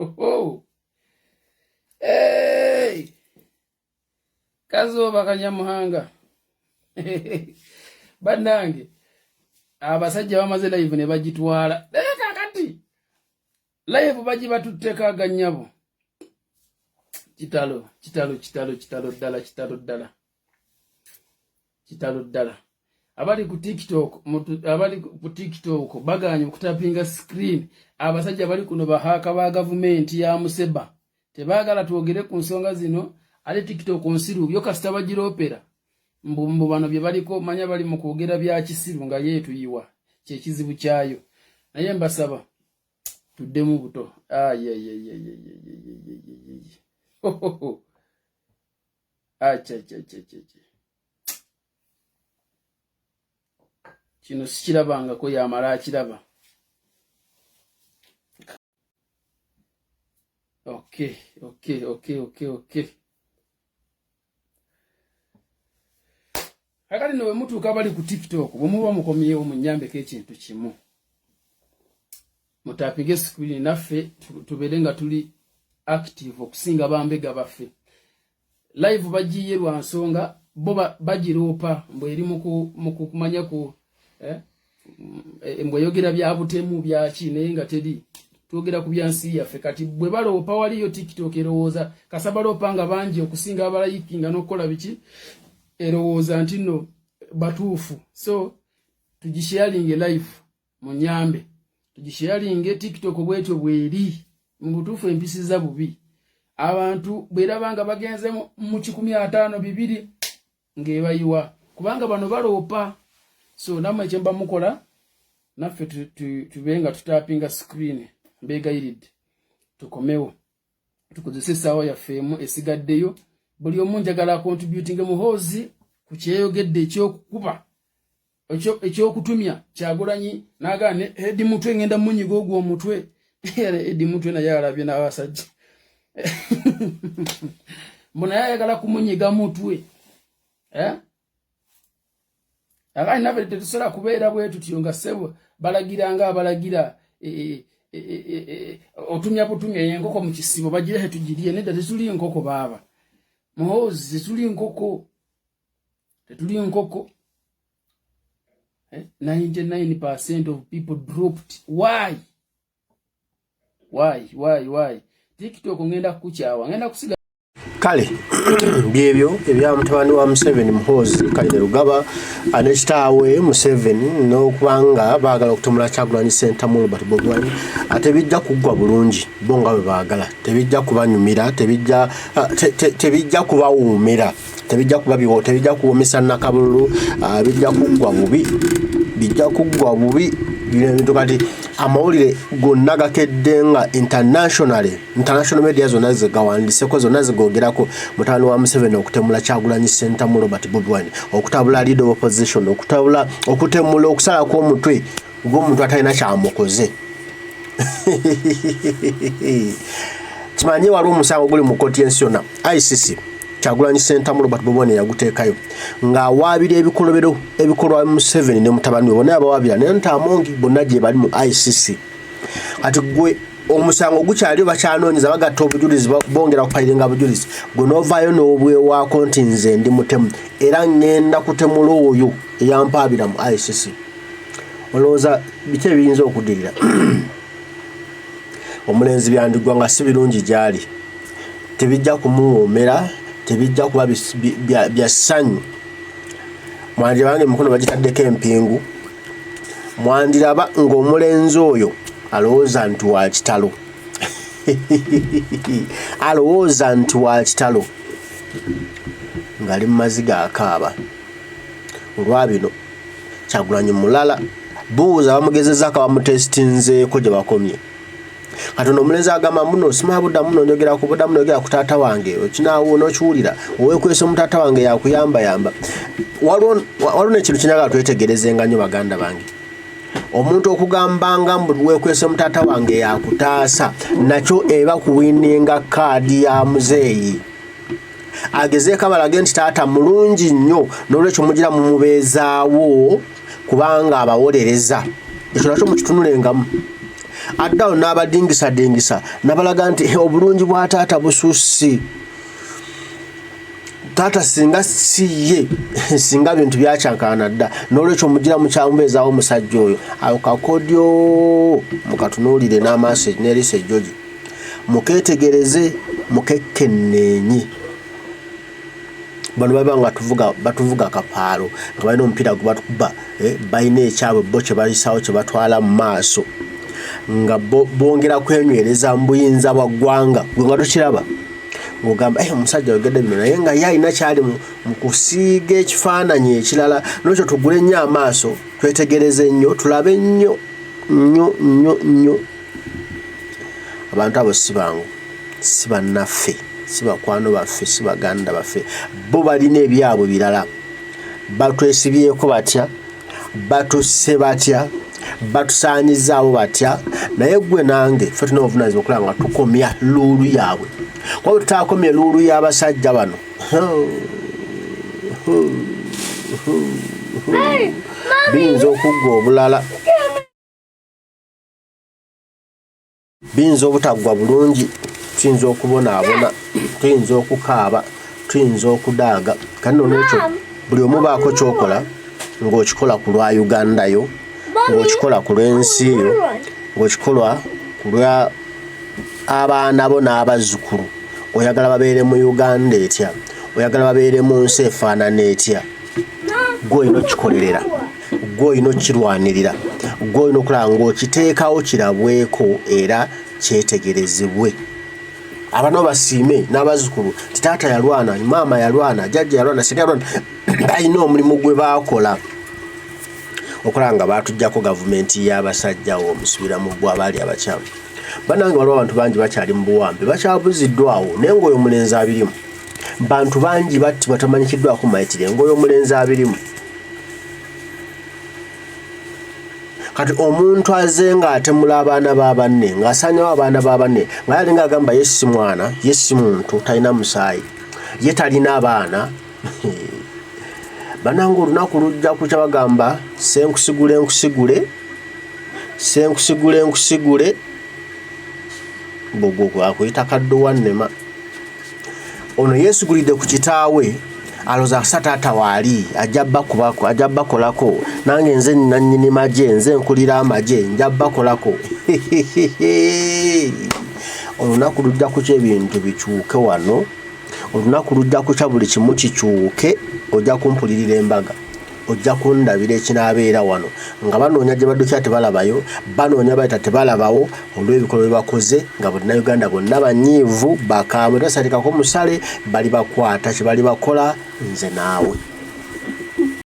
Oh. Hey! Kazooba Kanyamuhanga, bannange, abasajja bamaze live ne bagitwala, naye kakati live bagibatutteko aganyabo. Kitalo, kitalo, kitalo, kitalo ddala, kitalo ddala, kitalo ddala. Abali ku TikTok, abali ku TikTok baganye okutapinga screen. Abasajja bali kuno bahaaka ba gavumenti ya Museba, tebaagala twogere ku nsonga zino. Ate TikTok nsiru yo, kasita bagiroopera mbu bano bye baliko manya bali mu kwogera bya kisiru nga yeetuyiwa, kyekizibu kyayo. Naye mbasaba tuddemu buto. Kino sikirabangako, yamala akiraba. Okay. Kakati no wemutuuka bali ku TikTok, bwe muba mukomyewo munyambeko ekintu kimu, mutapinge screen naffe tubeere nga tuli active okusinga bambega baffe. Live bagiye lwa nsonga bo bagiroopa mbu eri mu kumanya ku mbu eyogera bya butemu byaki, naye nga teri twogera ku byansi yaffe. Kati bwe baloopa waliyo TikTok erowooza kasabaloopa nga bangi okusinga abalayikinga n'okukola biki, erowooza nti nno batuufu. So tugisharinge live, munyambe tugisharinge. TikTok bwetyo bweri mu butuufu empisiza bubi abantu, bweraba nga bagenze mu 152 ng'ebayiwa kubanga bano baloopa. So nammwe kyemba mukola naffe tube nga tutapinga screen. Mbeegayiridde tukomewo tukozese essaawa yaffe emu esigaddeyo. Buli omu njagala contributing. Muhoozi ku kyeyogedde ekyokukuba, ekyokutumya Kyagulanyi nagaa ne Edi Mutwe, ngenda munyiga ogwo omutwe. Edi Mutwe naye alabye n'abasajja mbu naye ayagala kumunyiga mutwe, eh? Akali naffe tetusobola kubeera bwe tutyo nga ssebo balagira nga abalagira otumya butumya enkoko mu kisibo bagire tetugirye. Nedda, tetuli nkoko baaba Muhoozi, tetuli nkoko, tetuli nkoko. 99% of people dropped. Why, why, why, why? TikTok ngenda kukukyawa, ngenda kusiga. Kale byebyo ebya mutabani wa Museveni Muhoozi Kainerugaba ne kitaawe Museveni n'okuba nga baagala okutemula Kyagulanyi Ssentamu Robert Bobi Wine, tebijja kuggwa bulungi bo nga bwe baagala, tebijja kubanyumira, tebijja tebijja kubawuumira, tebijja kuba biwo, tebijja kuwomesa nakabululu, bijja kuggwa bubi, bijja kuggwa bubi bino ebintu. Kati amawulire gonna gakedde nga internationally, international media zonna zegawandiseko, zonna zigogerako mutabani wa Museveni okutemula Kyagulanyi Ssentamu Robert Bobi Wine, okutabula leader of opposition, okutabula, okutemula, okusalako omutwe gw'omuntu atalina kyamukoze. Kimanye waliwo omusango guli mu kkooti y'ensi yonna ICC, Kyagulanyi Ssentamu Robert Bobi Wine yaguteekayo ng'awaabira ebikolobero ebikolwa Museveni ne mutabani we bonna yabawaabira, naye Ntamongi bonna gye bali mu ICC. Kati gwe omusango gukyaliyo, bakyanoonyeza, bagatta obujulizi, bongera kupayiringa bujulizi, gwe n'ovaayo n'obwewaako nti nze ndi mutemu era ŋŋenda kutemula oyo eyampaabira mu ICC. Olowooza biki ebiyinza okuddirira? Omulenzi byandigwa nga si birungi gy'ali, tebijja kumuwoomera, tebijja kuba bya ssanyu. Mwandiraba nga emikono bagitaddeko empingu, mwandiraba ng'omulenzi oyo alowooza nti wa kitalo, alowooza nti wa kitalo, ng'ali mu maziga akaaba olwa bino. Kyagulanyi mulala buuza bamugezezaako, bamutesitinzeeko gye bakomye. Kati ono omulenzi agamba muno simala budda muno njogera ku budda muno njogera ku taata wange, okinaawo n'okiwulira oweekwesa mu taata wange yakuyambayamba. Waliwo n'ekintu kinjagala twetegerezenga nnyo baganda bange. Omuntu okugambanga mbu weekwese mu taata wange yakutaasa, nakyo eba kuwininga kaadi ya muzeeyi. Agezeeko abalage nti taata mulungi nnyo, n'olwekyo mugira mumubeezaawo kubanga abawolereza. Ekyo nakyo mukitunulengamu. Addawo n'abadingisadingisa nabalaga nti obulungi bwa taata bususse, taata singa si ye singa bintu byakyankalana dda, n'olwekyo mugira mukyamubeezaawo omusajja oyo. Awo kakodyo mukatunuulire n'amaaso n'eriiso ejjogi, mukeetegereze, mukekkenneenye. Bano baba nga batuvuga kapaalo nga balina omupiira gwe batukuba, balina ekyabwe bo kye bayisaawo kye batwala mu maaso nga bongera kwenywereza mu buyinza bwa ggwanga. Gwe nga tokiraba ng'ogamba omusajja ayogedde bino, naye nga ye alina kyali mu kusiiga ekifaananyi ekirala. N'olwekyo tugule nnyo amaaso, twetegereze nnyo, tulabe nnyo nnyo nnyo nnyo. Abantu abo si bangu, si bannaffe, si bakwano baffe, si baganda baffe. Bo balina ebyabwe birala. Batwesibyeko batya, batusse batya, batusaanyizaawo batya, naye gwe nange ffe tulina obuvunaanyizibwa okulaba nga tukomya luulu yaabwe. Kuba bwe tutaakomye luulu y'abasajja bano, biyinza okuggwa obulala, biyinza obutaggwa bulungi, tuyinza okubonaabona, tuyinza okukaaba, tuyinza okudaaga. Kati nno n'ekyo buli omu baako ky'okola ng'okikola ku lwa Uganda yo, ng'okikola ku lw'ensi yo, ng'okikola ku lwa abaana bo n'abazzukulu. Oyagala babeere mu Uganda etya? Oyagala babeere mu nsi efaanana etya? Gwe olina okukikolerera, gwe olina okukirwanirira, gwe olina okulaba ng'okiteekawo kirabweko era kyetegerezebwe. Abaana basiime n'abazzukulu nti taata yalwana, maama yalwana, jjajja yalwana, ssenga yalwana, balina omulimu gwe baakola okulaba nga baatuggyako gavumenti y'abasajja awo omusubira mu ggwe abaali abakyamu. Bannange waliwo abantu bangi bakyali mu buwambe, bakyabuziddwawo, naye ng'oyo omulenzi abirimu. Bantu bangi battibwa tamanyikiddwako mayitire, ng'oyo omulenzi abirimu. Kati omuntu aze ng'atemula abaana ba banne, ng'asaanyawo abaana ba banne, nga yalinga agamba ye si mwana, ye si muntu, talina musaayi, ye talina abaana. Bannange olunaku lujja kukya bagamba senkusigule nkusigule, senkusigule nkusigule, bwogwo akuyita kadduwa nnema. Ono yeesigulidde ku kitaawe, alowooza asa taata waali ajja bakubako, ajja bakolako, nange nze nannyini magye, nze nkulira amagye, nja bakolako. Olunaku lujja kukya ebintu bikyuke wano. Olunaku lujja kukya buli kimu kikyuke, ojja kumpulirira embaga, ojja kundabira ekinaabeera wano nga banoonya gye baddukira tebalabayo, banoonya bayita tebalabawo olw'ebikolwa bye bakoze nga Bannayuganda bonna banyiivu, bakambwe, tebasalikako musale, bali bakwata kye bali bakola nze naawe.